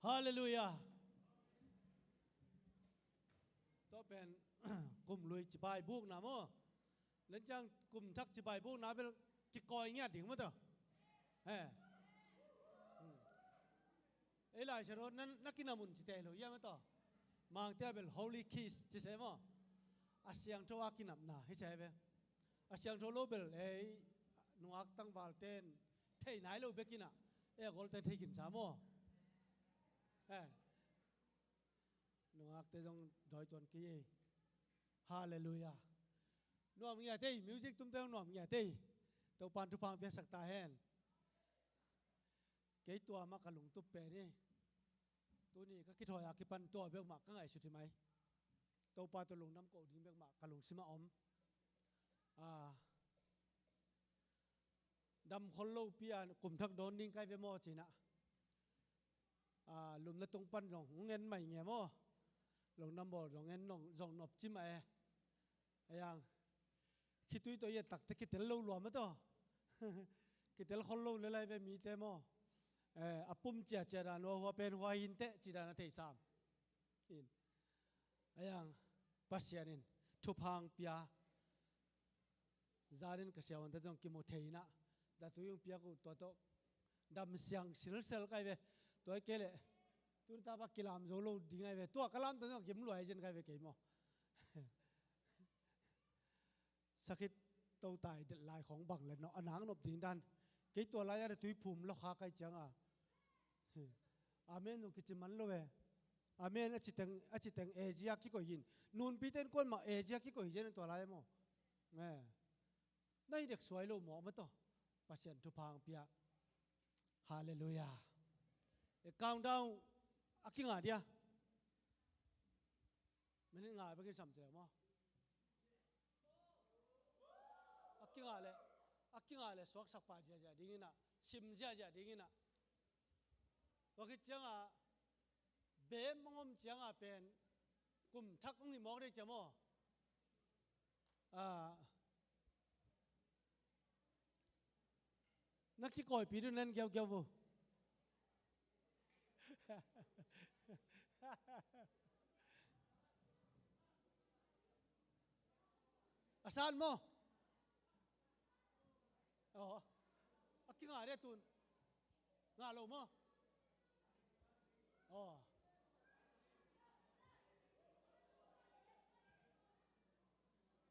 Halleluia. Tua pen kum lui cibai bukna maw? Lenciang kum thak cibai bukna bel kikawi ngiat ding maw tua? He. Hmm. Ei Lai Siangtho na, na kinam un ci tei lo hiam a tua? Mangte a bel holy kiss ci se maw? A siangtho a kinapna hi se ve. A siangtho lo bel ei nungak tangvalte in thei nai lo bek in a, ei a golte thei khin sa maw? Eh. Nungakte zong dawi tuan kei ei. Halleluia. Nuam ngiat ei, music tumte zong nuam ngiat ei. Topa'n thupha piaksak ta hen. Kei tua mah ka lungtup pen hi. Tuni ka kithawi a kipan tua bek mah ka ngaihsut hi mai. Topa tawh lungdam ko ding bek mah ka lungsim ah om. Ah, dam khol lopi a kum thak dawn ding kai ve maw ci-in ah, ah, lumna tung pan zong hong en mai nge maw? Lungdam bawl zong en nong, zong nop ci mah e. Ayang, khitui tawh i et takte kitel lo lua mah tawh. Kitel khol lo le lai ve mite maw? Eh, a pum ciacia dan, hua, hua pen hua hi inteh ci dan a thei sam. In. Ayang, Pasian in thupha hong pia. Zanin ka siavuante zong kimu thei in ah, zatui hong piak uh, tua tawh dam siang silsel kai ve. Tua hi kei leh tuni tapa kilam zo lo ding ai ve. Tua ka lam tawh zong gim luai zen kai ve kei maw? Sakhit totai delh lai khawng bang le nawh, a nang nop ding dan. Kei tua lai-a zatui phum lawkha kai ciang a, amen zong kici man lo ve. Amen a ci teng, a ci teng A G a kikoih hi in. Nunpite in kuan mah A G a kikoih hi zen tua lai maw? Eh. Na hi dek suai lo mawk mah tawh. Pasian thupha hong pia. Halleluiah. Eh, countdown a kinga dia. Minute nga bekin sam ci leh maw? A kinga leh, a kinga leh suaksak pah ziahziah ding in ah, sim ziahziah ding in ah. Tua khit ciang a, bem hong om ciang a pen kum thak hong hi mawk dei cia maw? Ah, na kikawipi dun nan giaugiau vo. A san maw? Aw. A kinga dia tun. Ngah lo maw? Aw.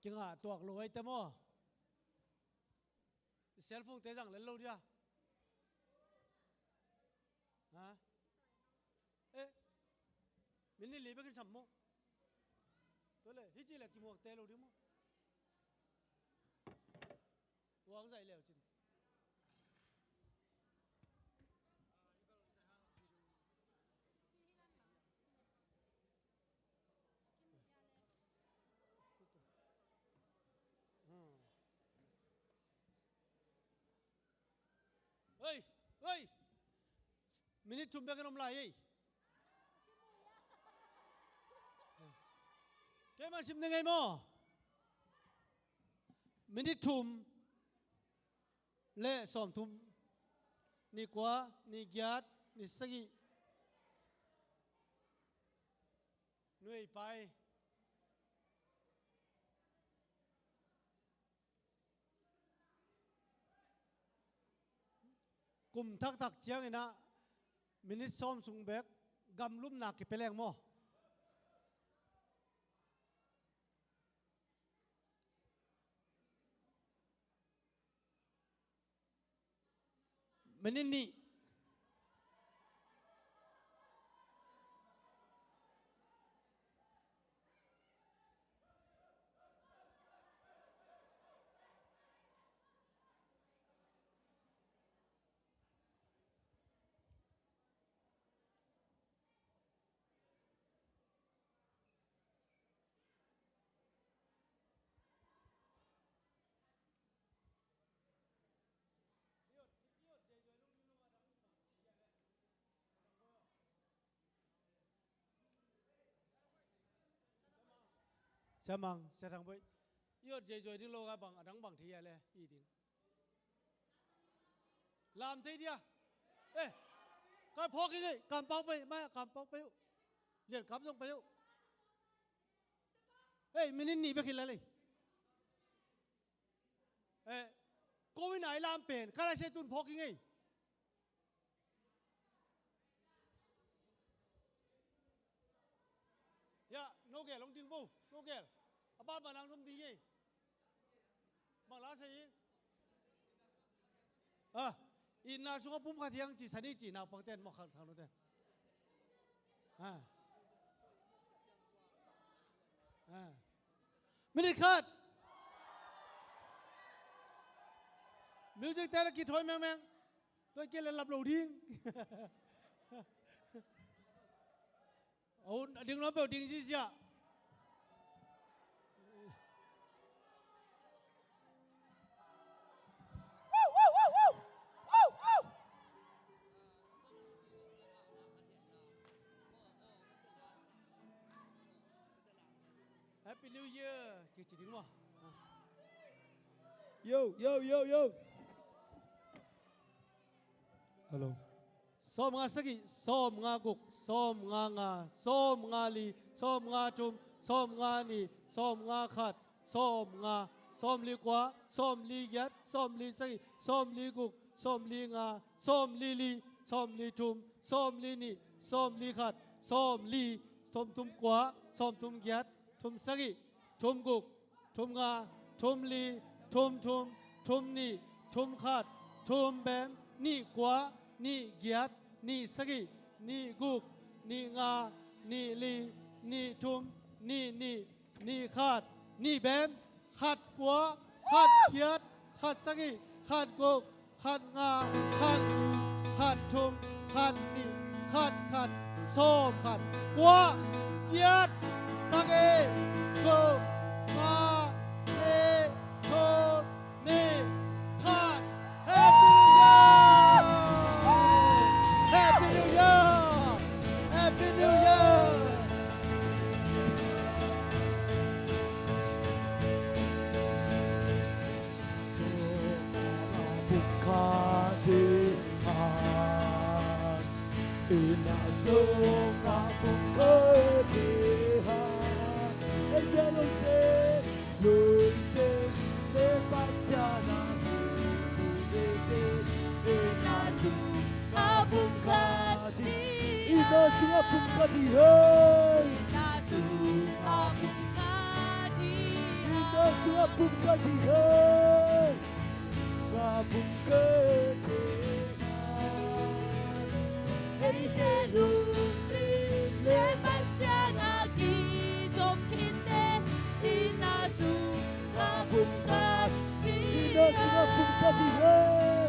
Kinga tuak lo ai te maw? Cellphone te zang lel lo dia. Ha? Eh. Minute li bekin sam maw? Tua leh, hi ci leh kimuak te lo ding maw? Uang zai leu cin. Hei, hei. Minute thum bekin om lai ei. Kei man sim ding ei maw? Minute thum le sawmthum. Ni kua, ni giat, ni sagih. Nuai pai. Kum thakthak ciangin ah minute sawm sung bek gamlumna kipia leng maw? Minute nih. Siamang, Sia Thang Boih. I ot ziahziah ding lo a bang, a dang bang thei a le, i ding. Lam thei dia. Eh, ka phawk i ngei, kampau pei, mai kampau pei uh. Lian kam zong pei uh. Eh, minute nih bek hi la lei. Eh, ko in ai lam pen, ka lai se tun phawk i ngei. Ya, no gel, hong ding vo, no gel. A ban ban ang zom ding ei. Bang la sa i. Ah, i na sung a pum khat hiang ci, sani ci, naupang ten, mawk khang thang no ten. Ah. Ah. Minute khat. Music te la kithawi mengmeng. Tua kei le lap lo ding. A hun a ding nuam peuh ding ziahziah. Happy New Year kici ding maw? Yo, yo, yo, yo. Hello. Sawmnga sagih, sawmnga guk, sawmnga nga, sawmnga li, sawmnga thum, sawmnga nih, sawmnga khat, sawmnga, sawmli kua, sawmli giat, sawmli sagih, sawmli guk, sawmli nga, sawmli li, sawmli thum, sawmli nih, sawmli khat, sawmli, sawmthum kua, sawmthum giat, thum sagih, thum guk, thum nga, thum li, thum thum, thum nih, thum khat, thum bem, nih kua, nih giat, nih sagih, nih guk, nih nga, nih li, nih thum, nih nih, nih khat, nih bem, khat kua, khat giat, khat sagih, khat guk, khat nga, khat li, khat thum, khat nih, khat khat, sawm khat, kua, giat, sagih, guk, nga, li, thum, nih, khat. Happy New Year! Happy New Year! Happy New Year! Ina sungah pumkhat hi hei. Ina sungah pungkhat hi hei. Nga pungkhat hi hei. Eite lungsim le Pasian a kizom khit teh ina sungah pungkhat hi hei. Ina sungah pungkhat hi hei.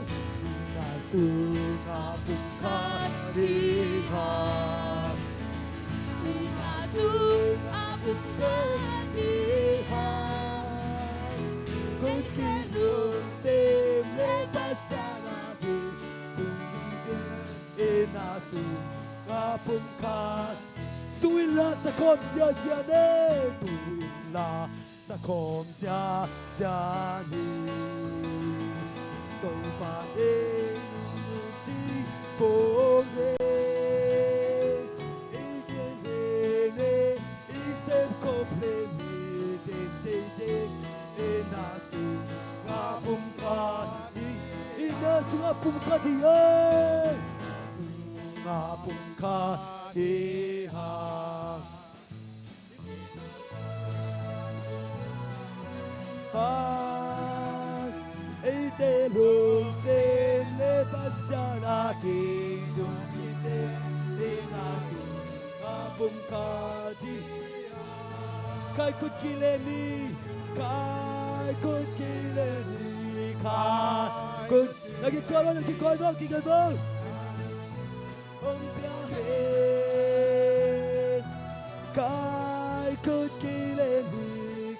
Ina sungah pungkhat hi hei. Ina sungah pungkhat hi hang. Kut kik lungsim le Pasian a kizom khit teh ina sungah pungkhat. Tu inla sakhawm ziahziah ni. Tu inla sakhawm ziahziah ni. Topa deih nungcing pong e. I gen e ne, i sep khop le mite teitei. Ina sungah pumkhat hi. Ina sungah pumkhat hi e. Sungah pumkhat hi hang. Eite lungsim le Pasian a kizom khit teh ina sungah pumkhat hi. Kai kut kik le ni. Kai kut kik le ni. Kai kut. Na kikoi lo, na kikoi lo, kikoi lo. Hong piang hen. Kai kut kik le ni,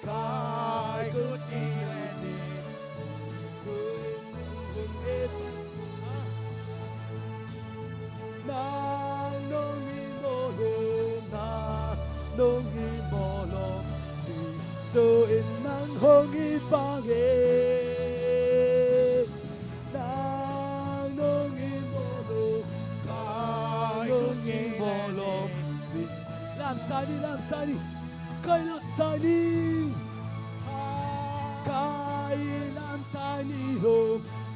kai kut kik le ni. Nang nong i mawh lo, nang nong i mawh lo. Jesu in nang hong i pang e. Nang nong i mawh lo, kai nong i mawh lo. Lamsai ni, lamsai ni, kai lamsai ni. Kai lamsai ni lo,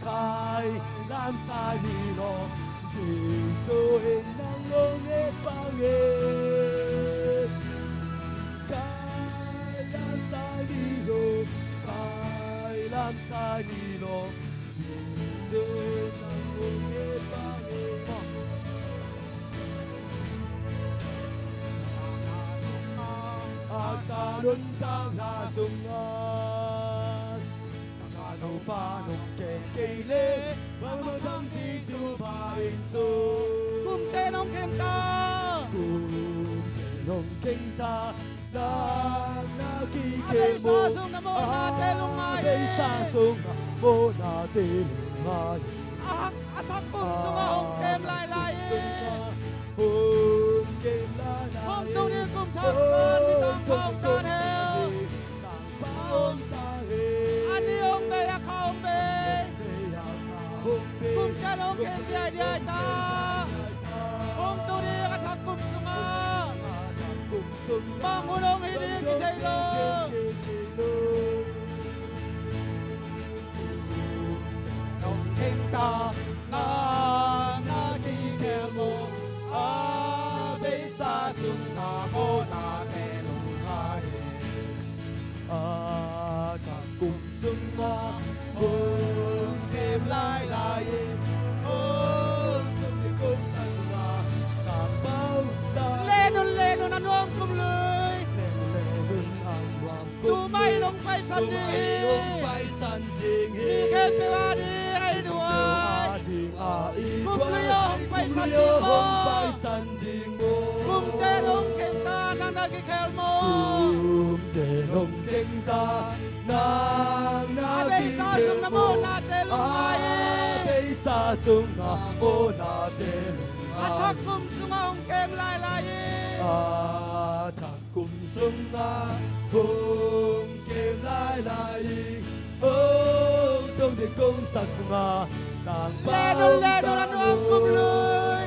kai lamsai ni lo. Jesu in nang hong i pang e. Kai lamsai ni lo, kai lamsai ni lo. Haksa nuntakna sungah, Pa nong keng kei le, bangmah thang ding Topa in sung. Kumte nong keng ta. Kumte nong keng ta. Nang na kikhel maw. A beisa sung na mawhnate lungngai hi. A beisa sung na mawhnate lungngai hi. A hak, a thak kum sungah hong kem lailai hi. Hong kem lailai hi. Hong tung ding kum thak pan ni tangpa hong tan hen. A ni hong bei, a kha hong bei. Kumte nong keng diaidiai ta. Hong tung ding a thak kum sungah. Bang hun hong hi ding kithei lo. Nong keng ta, nang na kikhel maw. A beisa sung na mawhnate lungngai hi. A thak kum sungah hong kem lailai hi. Hong tung ding kum thak sungah tangpa hong tan. Lenun, lenun a nuam kum lui. Lenun, lenun a nuam kum lui. Tumai hong paisan ding hi. Tumai hong paisan ding hi. Mi khempeuh a ding a i thuai. Kum lui aw hong paisan ding maw. Kumte nong keng ta, nang na kikhel maw. Kumte nong keng ta, nang na kikhel maw. A beisa sung na mawhnate lungngai hi. A beisa sung na mawhnate lungngai hi. A thak kum sungah hong kem lailai hi. A thak kum sungah hong kem lailai hi. Hong tung ding kum thak sungah tangpa hong tan. Lenun, lenun a nuam kum lui.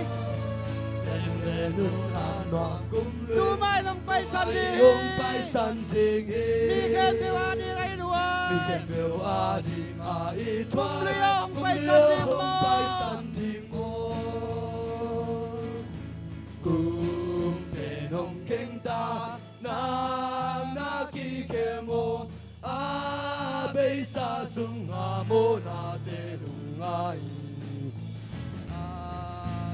Lenun, lenun a nuam kum lui. Tumai hong paisan ding hi. Tumai hong paisan ding hi. Mi khempeuh a ding a i thuai. Mi khempeuh a ding a i thuai. Kum lui aw hong paisan ding maw. Kum lui aw hong paisan ding maw. Kumte nong keng ta, nang na kikhel maw. A beisa sung a mawhnate lungngai hi. A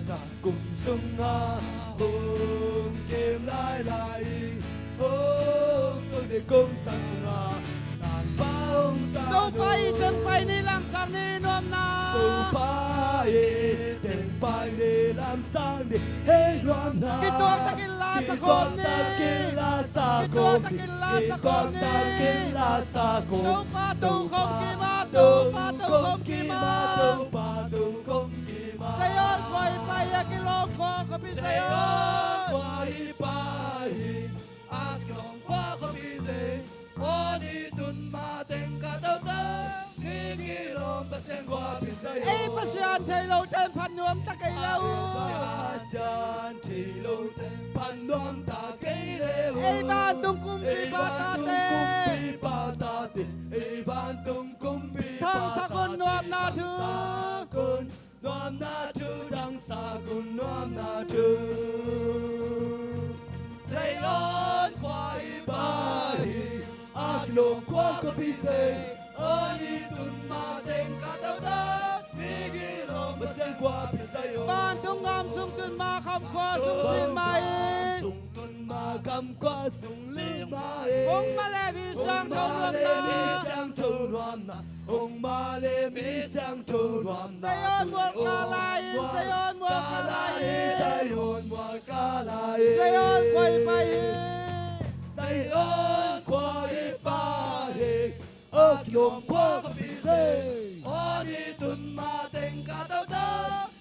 thak kum sungah hong kem lailai hi. Hong tung ding kum thak sungah tangpa hong tan. Topa i teng pai ni, lamsang ni nuamna. Topa i teng pai ni, lamsang ni, hei nuamna. Kituak takin la sa khawm ni. Kituak takin la sa khawm ni. Kituak takin la sa khawm ni. Kituak takin la sa khawm ni. Topa to khawm kima, Topa to khawm kima, Topa to khawm kima. Zion khua i pai hi, a kilawm khua khuapi Zion. Zion khua i pai hi, a kilawm khua khuapi Zion. Aw ni tun mateng ka tawh ta, i kilawm Pasian khuapi Zion. Ei Pasian thei lo ten phat nuam ta kei le uh. Pasian thei lo ten phat nuam ta kei le uh. Ei vantung kumpipa tate. Ei vantung kumpipa tate. Ei vantung kumpipa tate. Thangsak un nuamna thu. Thangsak un nuamna thu, thangsak un nuamna thu. Zion khua i pai hi, a kilawm khua khuapi Zion. Aw ni tun mateng ka tawh ta, i kilawm Pasian khuapi Zion. Vantung gam sung tun ma kham khua sung sin ma in. Vantung gam sung tun ma kham khua sung ling ma in. Hong mah le mi siangtho nuamna. Hong mah le mi siangtho nuamna. Hong mah le mi siangtho nuamna. Zion mual kala in, Zion mual kala in. Zion mual kala in. Zion khua i pai hi. Zion khua i pai hi. A kilawm khua khuapi Zion. Aw ni tun mateng ka tawh ta,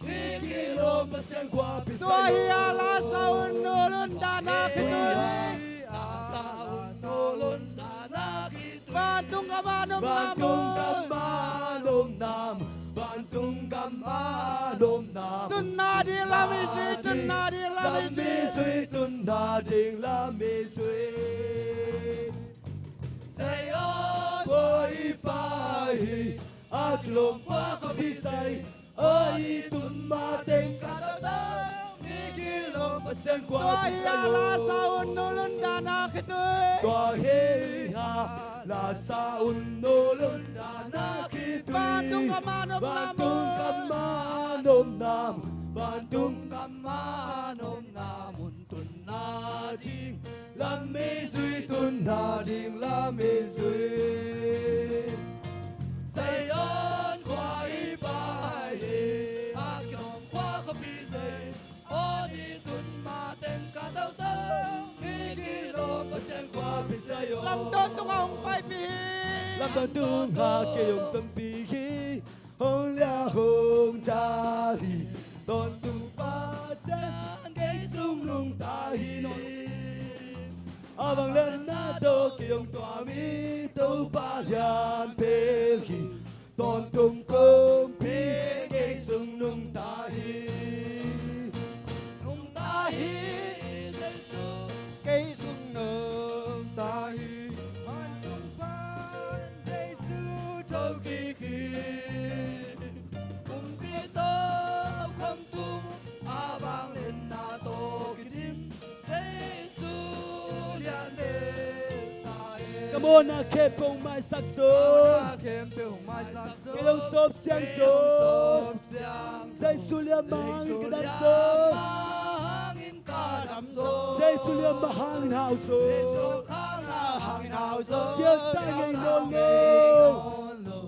i kilawm Pasian khuapi Zion. Tua hi a la sa un nul un dan a khitui. Tua hi a la sa un nul un dan a khitui. Vantung gam a nopna mun. Vantung gam a nopna mun. Vantung gam a nopna mun. Tunna ding lam i zui, tunna ding lam i zui. Tunna ding lam i zui. Zion khua i pai hi, a kilawm khua khuapi Zion. Aw ni tun mateng ka tawh ta, i kilawm Pasian khuapi Zion. Tua hi a la sa un nul un dan a khitui. Tua hi a la sa un nul un dan a khitui. Vantung gam a nopna mun. Vantung gam a nopna mun. Vantung gam a nopna mun. Tunna ding lam i zui, tunna ding lam i zui. Zion Aw ni tun mateng ka tautau, hi kilawm Pasian khua pia zai aw. Lam tawntung ah hong paipih hi. Lam tawntung ah kei hong tonpih hi. Hong liak hong cial hi. Tawntung Pasian kei sung nungta hi. A vangliatna tawh kei hong tuam hi. Topa lian pen hi. Tawntung kumpi kei sung nungta hi. Nungta hi, Jesu. Kei sung nungta hi. Van sung pan Jesu thokik hi. Kumpi tawh khamtung a vangliatna tawh kidim. Jesu lian pen ta hi. Ka mawhna khempeuh hong maisak zo. Ka mawhna khempeuh hong maisak zo. Kei hong sawp siang zo. Kei hong sawp siang zo. Jesu lian mah hangin ka dam zo. Jesu lian mah hangin ka dam zo. Jesu lian mah hangin hau zo. Jesu lian mah hangin hau zo. Kiang ta ngei nawn lo.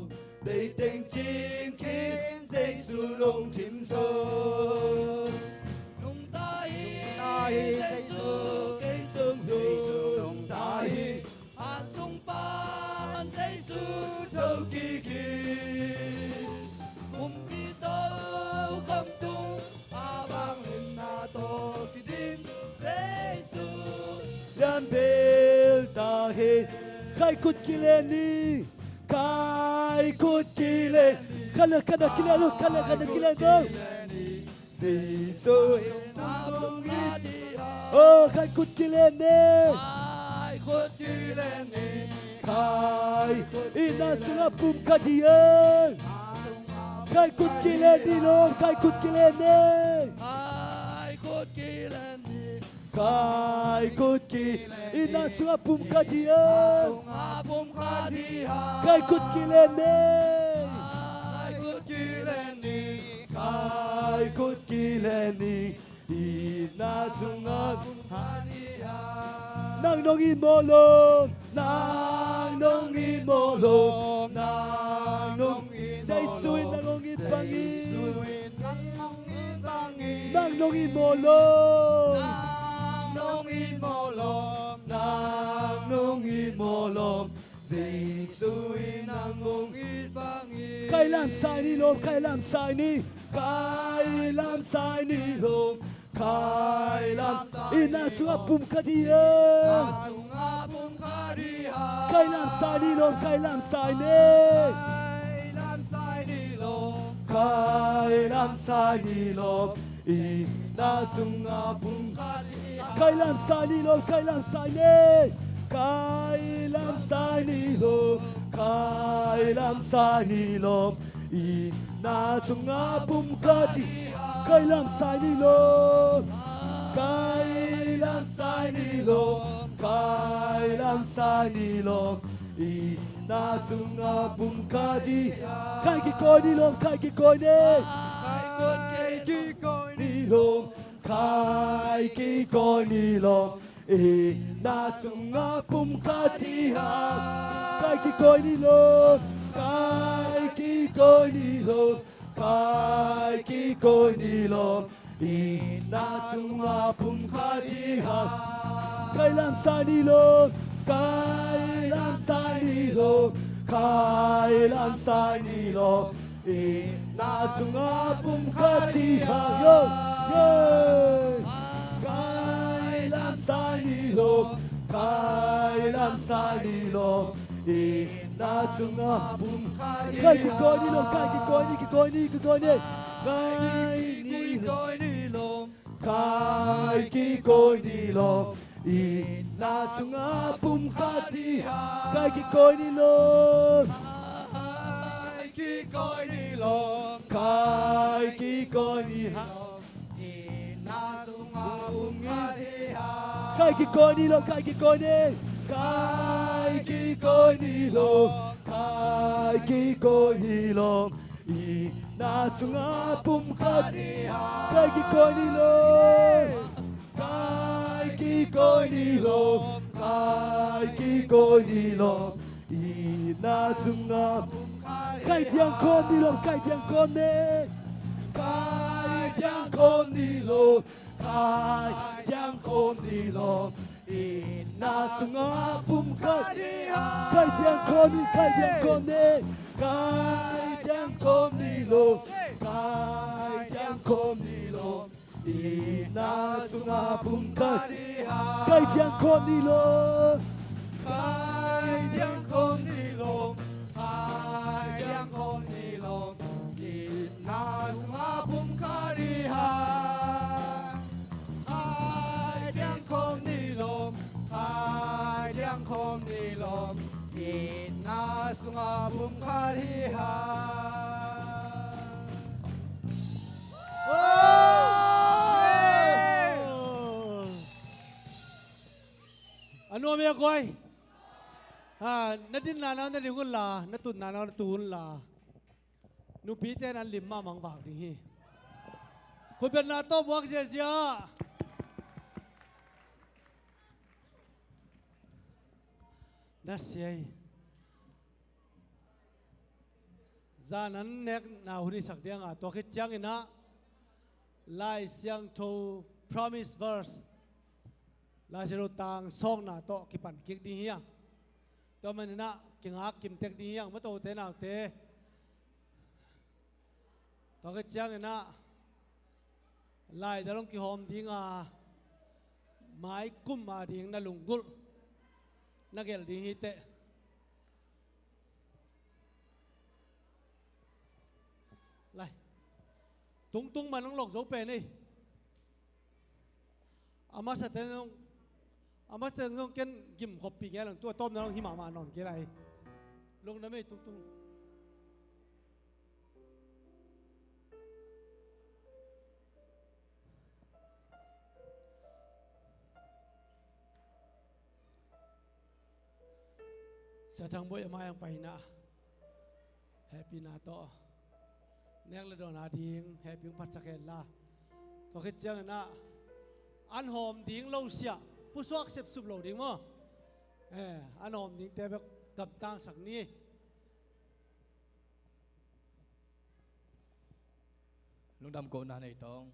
Deih teng cing khin Jesu lungthim zo. Nungta hi, nungta hi Jesu, kei sung nungta hi. A sung pan Jesu thokik hi. Kumpi tawh khamtung a vangliatna tawh kidim Jesu lian pen ta hi. Khai khut kilen ni. Khai khut kilen. Khat le khat a kilen lo, khat le khat a kilen lo. Jesu. Oh, khai khut kilen ni. Khai khut kilen ni. Khai. Itna sungah pumkhat hi e. Khai khut kilen ni lo, khai khut kilen ni. Khai khut kilen ni. Khai khut kilen ni. Itna sungah pumkhat hi e. Khai khut kilen ni. Khai khut kilen ni. Khai khut kilen ni. Itna sungah pumkhat hi e. Nang nong it mawk lo. Nang nong it mawk lo. Nang nong it mawk lo. Jesu in nang hong it bangin. Jesu in nang hong it bangin. Nang nong it mawk lo. Nang nong it mawk lo. Nang nong it mawk lo. Jesu in nang hong it bangin. Khai lamsai ni lo, khai lamsai ni. Khai lamsai ni lo. Khai lam. Itna sungah pumkhat hi e. Khai lamsai ni lo, khai lamsai ni. Khai lamsai ni lo. Itna sungah pumkhat hi. Khai lamsai ni lo, khai lamsai ni. Khai lamsai ni lo. Khai lamsai ni lo. Itna sungah pumkhat hi. Khai lamsai ni lo. Khai lamsai ni lo. Khai lamsai ni lo. Itna sungah pumkhat hi. Khai kikawi ni lo. Khai kikawi ni. Khai kikawi ni lo. Khai kikawi ni lo. Itna sungah pumkhat hi hang. Khai kikawi ni lo. Khai kikawi ni lo. Khai kikawi ni lo. Itna sungah pumkhat hi hang. Khai lamsai ni lo. Khai lamsai ni lo. Khai lamsai ni lo. Itna sungah pumkhat hi hang. Yo, yo. Khai lamsai ni lo. Khai lamsai ni lo. Itna sungah pumkhat hi hang. Khai kikawi ni lo. Khai kikawi ni, kikawi ni, kikawi ni. Khai kikawi ni lo. Khai kikawi ni lo. Itna sungah pumkhat hi hang. Khai kikawi ni lo. Khai kikawi ni lo. Khai kikawi ni hang. Itna sungah pumkhat hi hang. Khai kikawi ni lo, khai kikawi ni. Khai kikawi ni lo. Khai kikawi ni lo. Itna sungah pumkhat hi hang. Khai kikawi ni lo. Khai kikawi ni lo. Khai kikawi ni lo. Itna sungah pumkhat hi hang. Khai diang khawm ni lo. Khai diang khawm ni. Khai diang khawm ni lo, kai diang khawm ni lo. Itna sungah pumkhat hi hang. Kai diang khawm ni, kai diang khawm ni. Kai diang khawm ni lo, kai diang khawm ni lo. Itna sungah pumkhat hi hang. Kai diang khawm ni lo. Kai diang khawm ni lo, kai diang khawm ni lo. Itna sungah pumkhat hi hang. Kai diang khawm ni lo, kai diang khawm ni lo. Itna sungah pumkhat hi hang. A nuam e a guai. Ha, na dinna nau na ding un la, na tutna nau na tu un la. Nupite nan lim mahmah vak ding hi. Khutbetna tawh buak ziazia. Na sia hi. Zan an nekna hun i sak ding a, tua khit ciangin ah Lai Siangtho promise verse, Lai Siangtho tang sawkna tawh kipan kik ding hi hang. Tua manin ah kingak kim tek ding hi hang, matote naute. Tua khit ciangin ah laidal hong kihawm ding a, mai kum a ding na lunggulh na gelh ding hi teh. Lai. Tungtung man hong lawk zo pen ei. A masa teng zong, a masa teng zong ken gim khoppi nge lang, tua tawpna zong hi mahmah nawn kei lai. Lungdam ei, Tungtung. Sia Thang Bawi a mai ang paina hehpihna tawh nek le dawn a ding hehpih hong phatsak hen la. Tua khit ciangin ah an hawm ding lo sia, pusuak sepsup lo ding maw? Eh, an hawm dingte bek gamtangsak ni. Lungdam kohna nei tawng.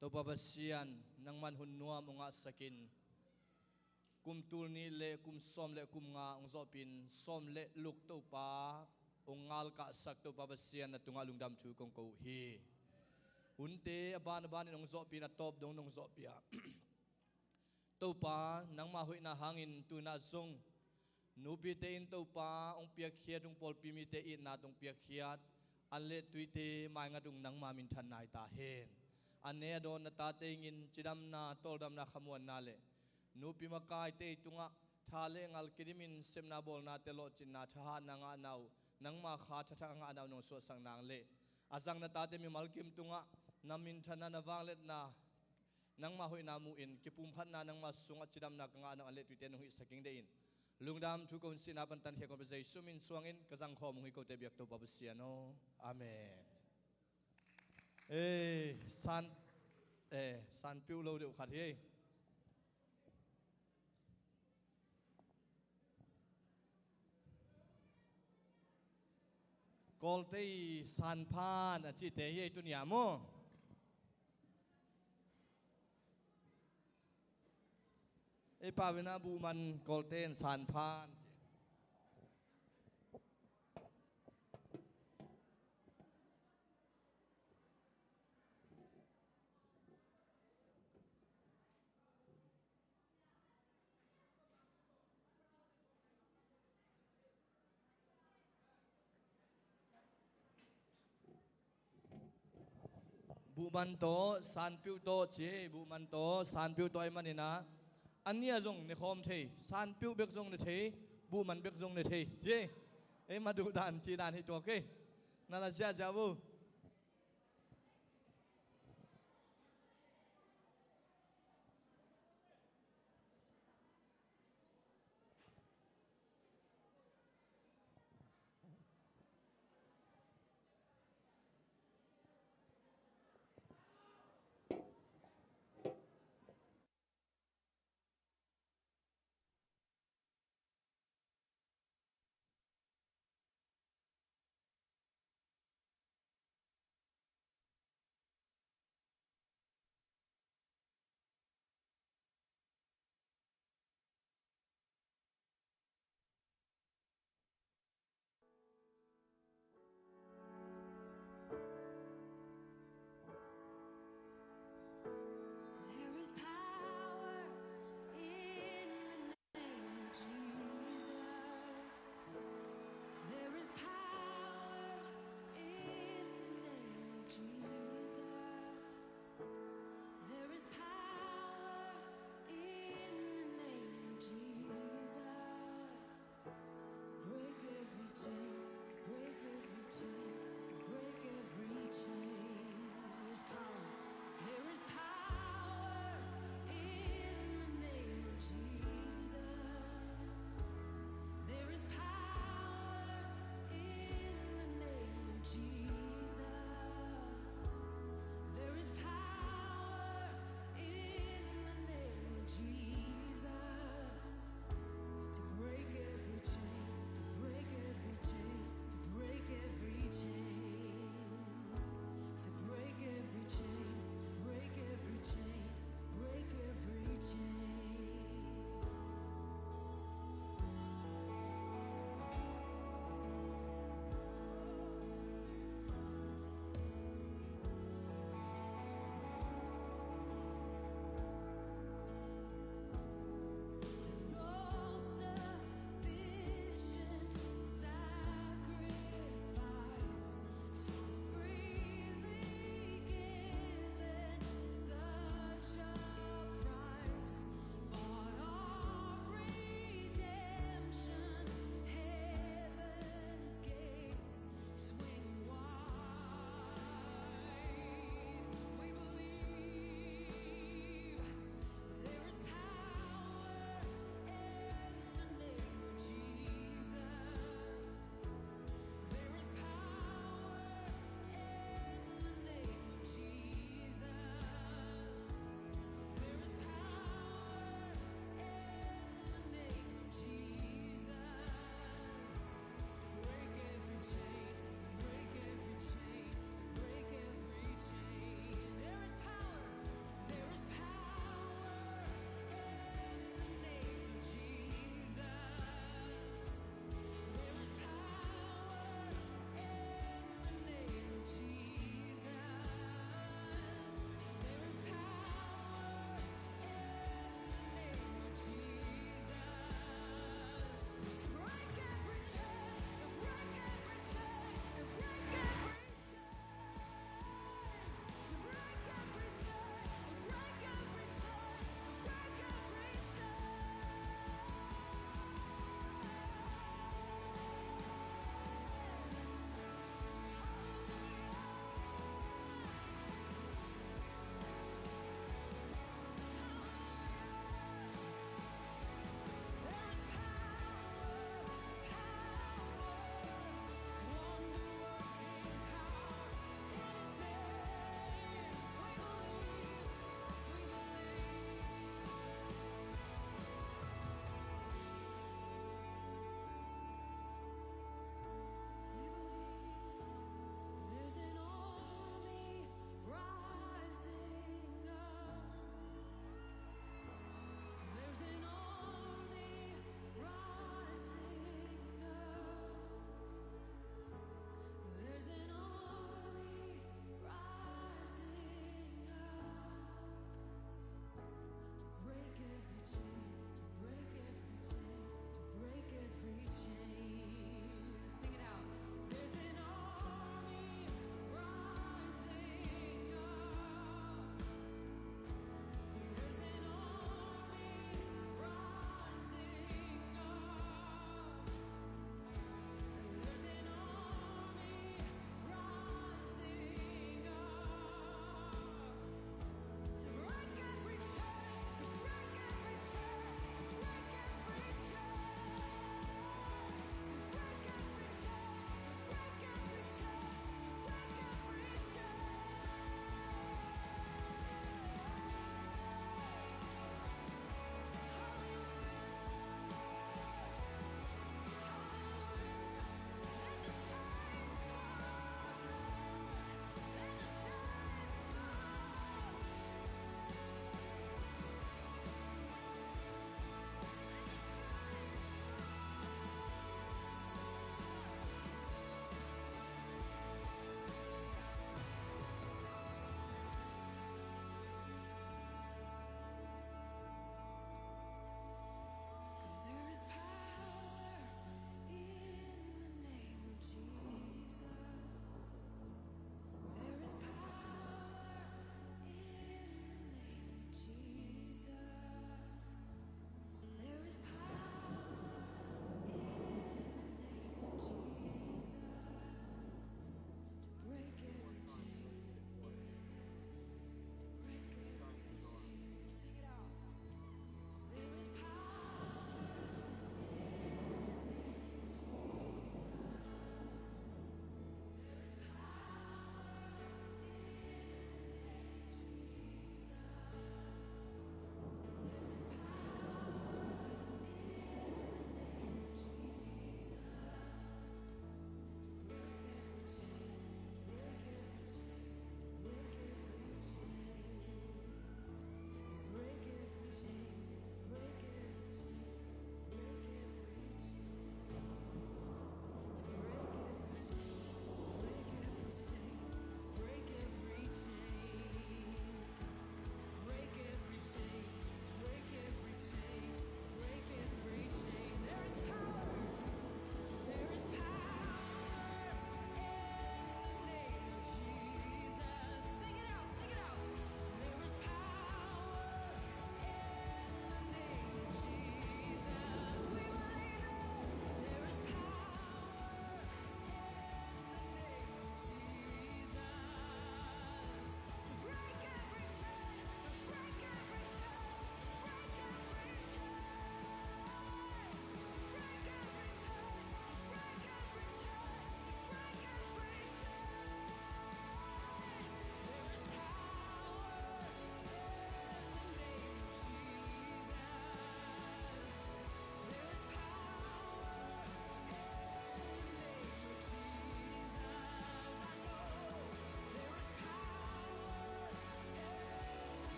Topa Pasian, nangman hun nuam hong ngahsak in, kum tul nih le kum sawm le kum nga hong zawhpih in, sawm le luk Topa hong ngalkahsak Topa Pasian, na tungah lungdam thu kong ko uh hi. Hunte a ban a ban in hong zawhpih in, a tawp dong nong zawhpih a, Topa, nangma hoihna hangin tu-in ah zong nupite in Topa hong piakkhiat, hong pawlpi mite itna tawh hong piakkhiat, an le tuite maingat ung nangma minthan nai ta hen. A ne a dawn na tate ingin cidamna, tawldamna, khamuanna le nupi makaite tungah tha le ngal kidimin sepna bawlnate lawhcinna, thahatna ngahna uh, nangma kha thathak a ngahna uh nong suahsak nang le a zang na tate mimal kim tungah na minthanna, na vangliatna, nangma hoihna mu-in kipumkhatna, nangma sungah cidamna ka ngahna uh an le tuite nong hihsak ing deih in. Lungdam thu ko hun sihna pan tankhia kong pia Jesu min suangin ka zangkhawm ung hi kote biak Topa Pasian aw. Amen. Eh, san, eh, sanpiuh lo deuh khat hi ei. Kawlte i sanphan a cihte hi ei tuni-a maw? Ei pau in ah buhman, Kawlte in sanphan. Buhman tawh sanpiuh tawh ci, buhman tawh sanpiuh tawh ahih manin ah a nih a zong ne khawm thei, sanpiuh bek zong ne thei, buhman bek zong ne thei ci. Ei ma duh dan ci dan hi tuak ei. Na la ziahziah vo.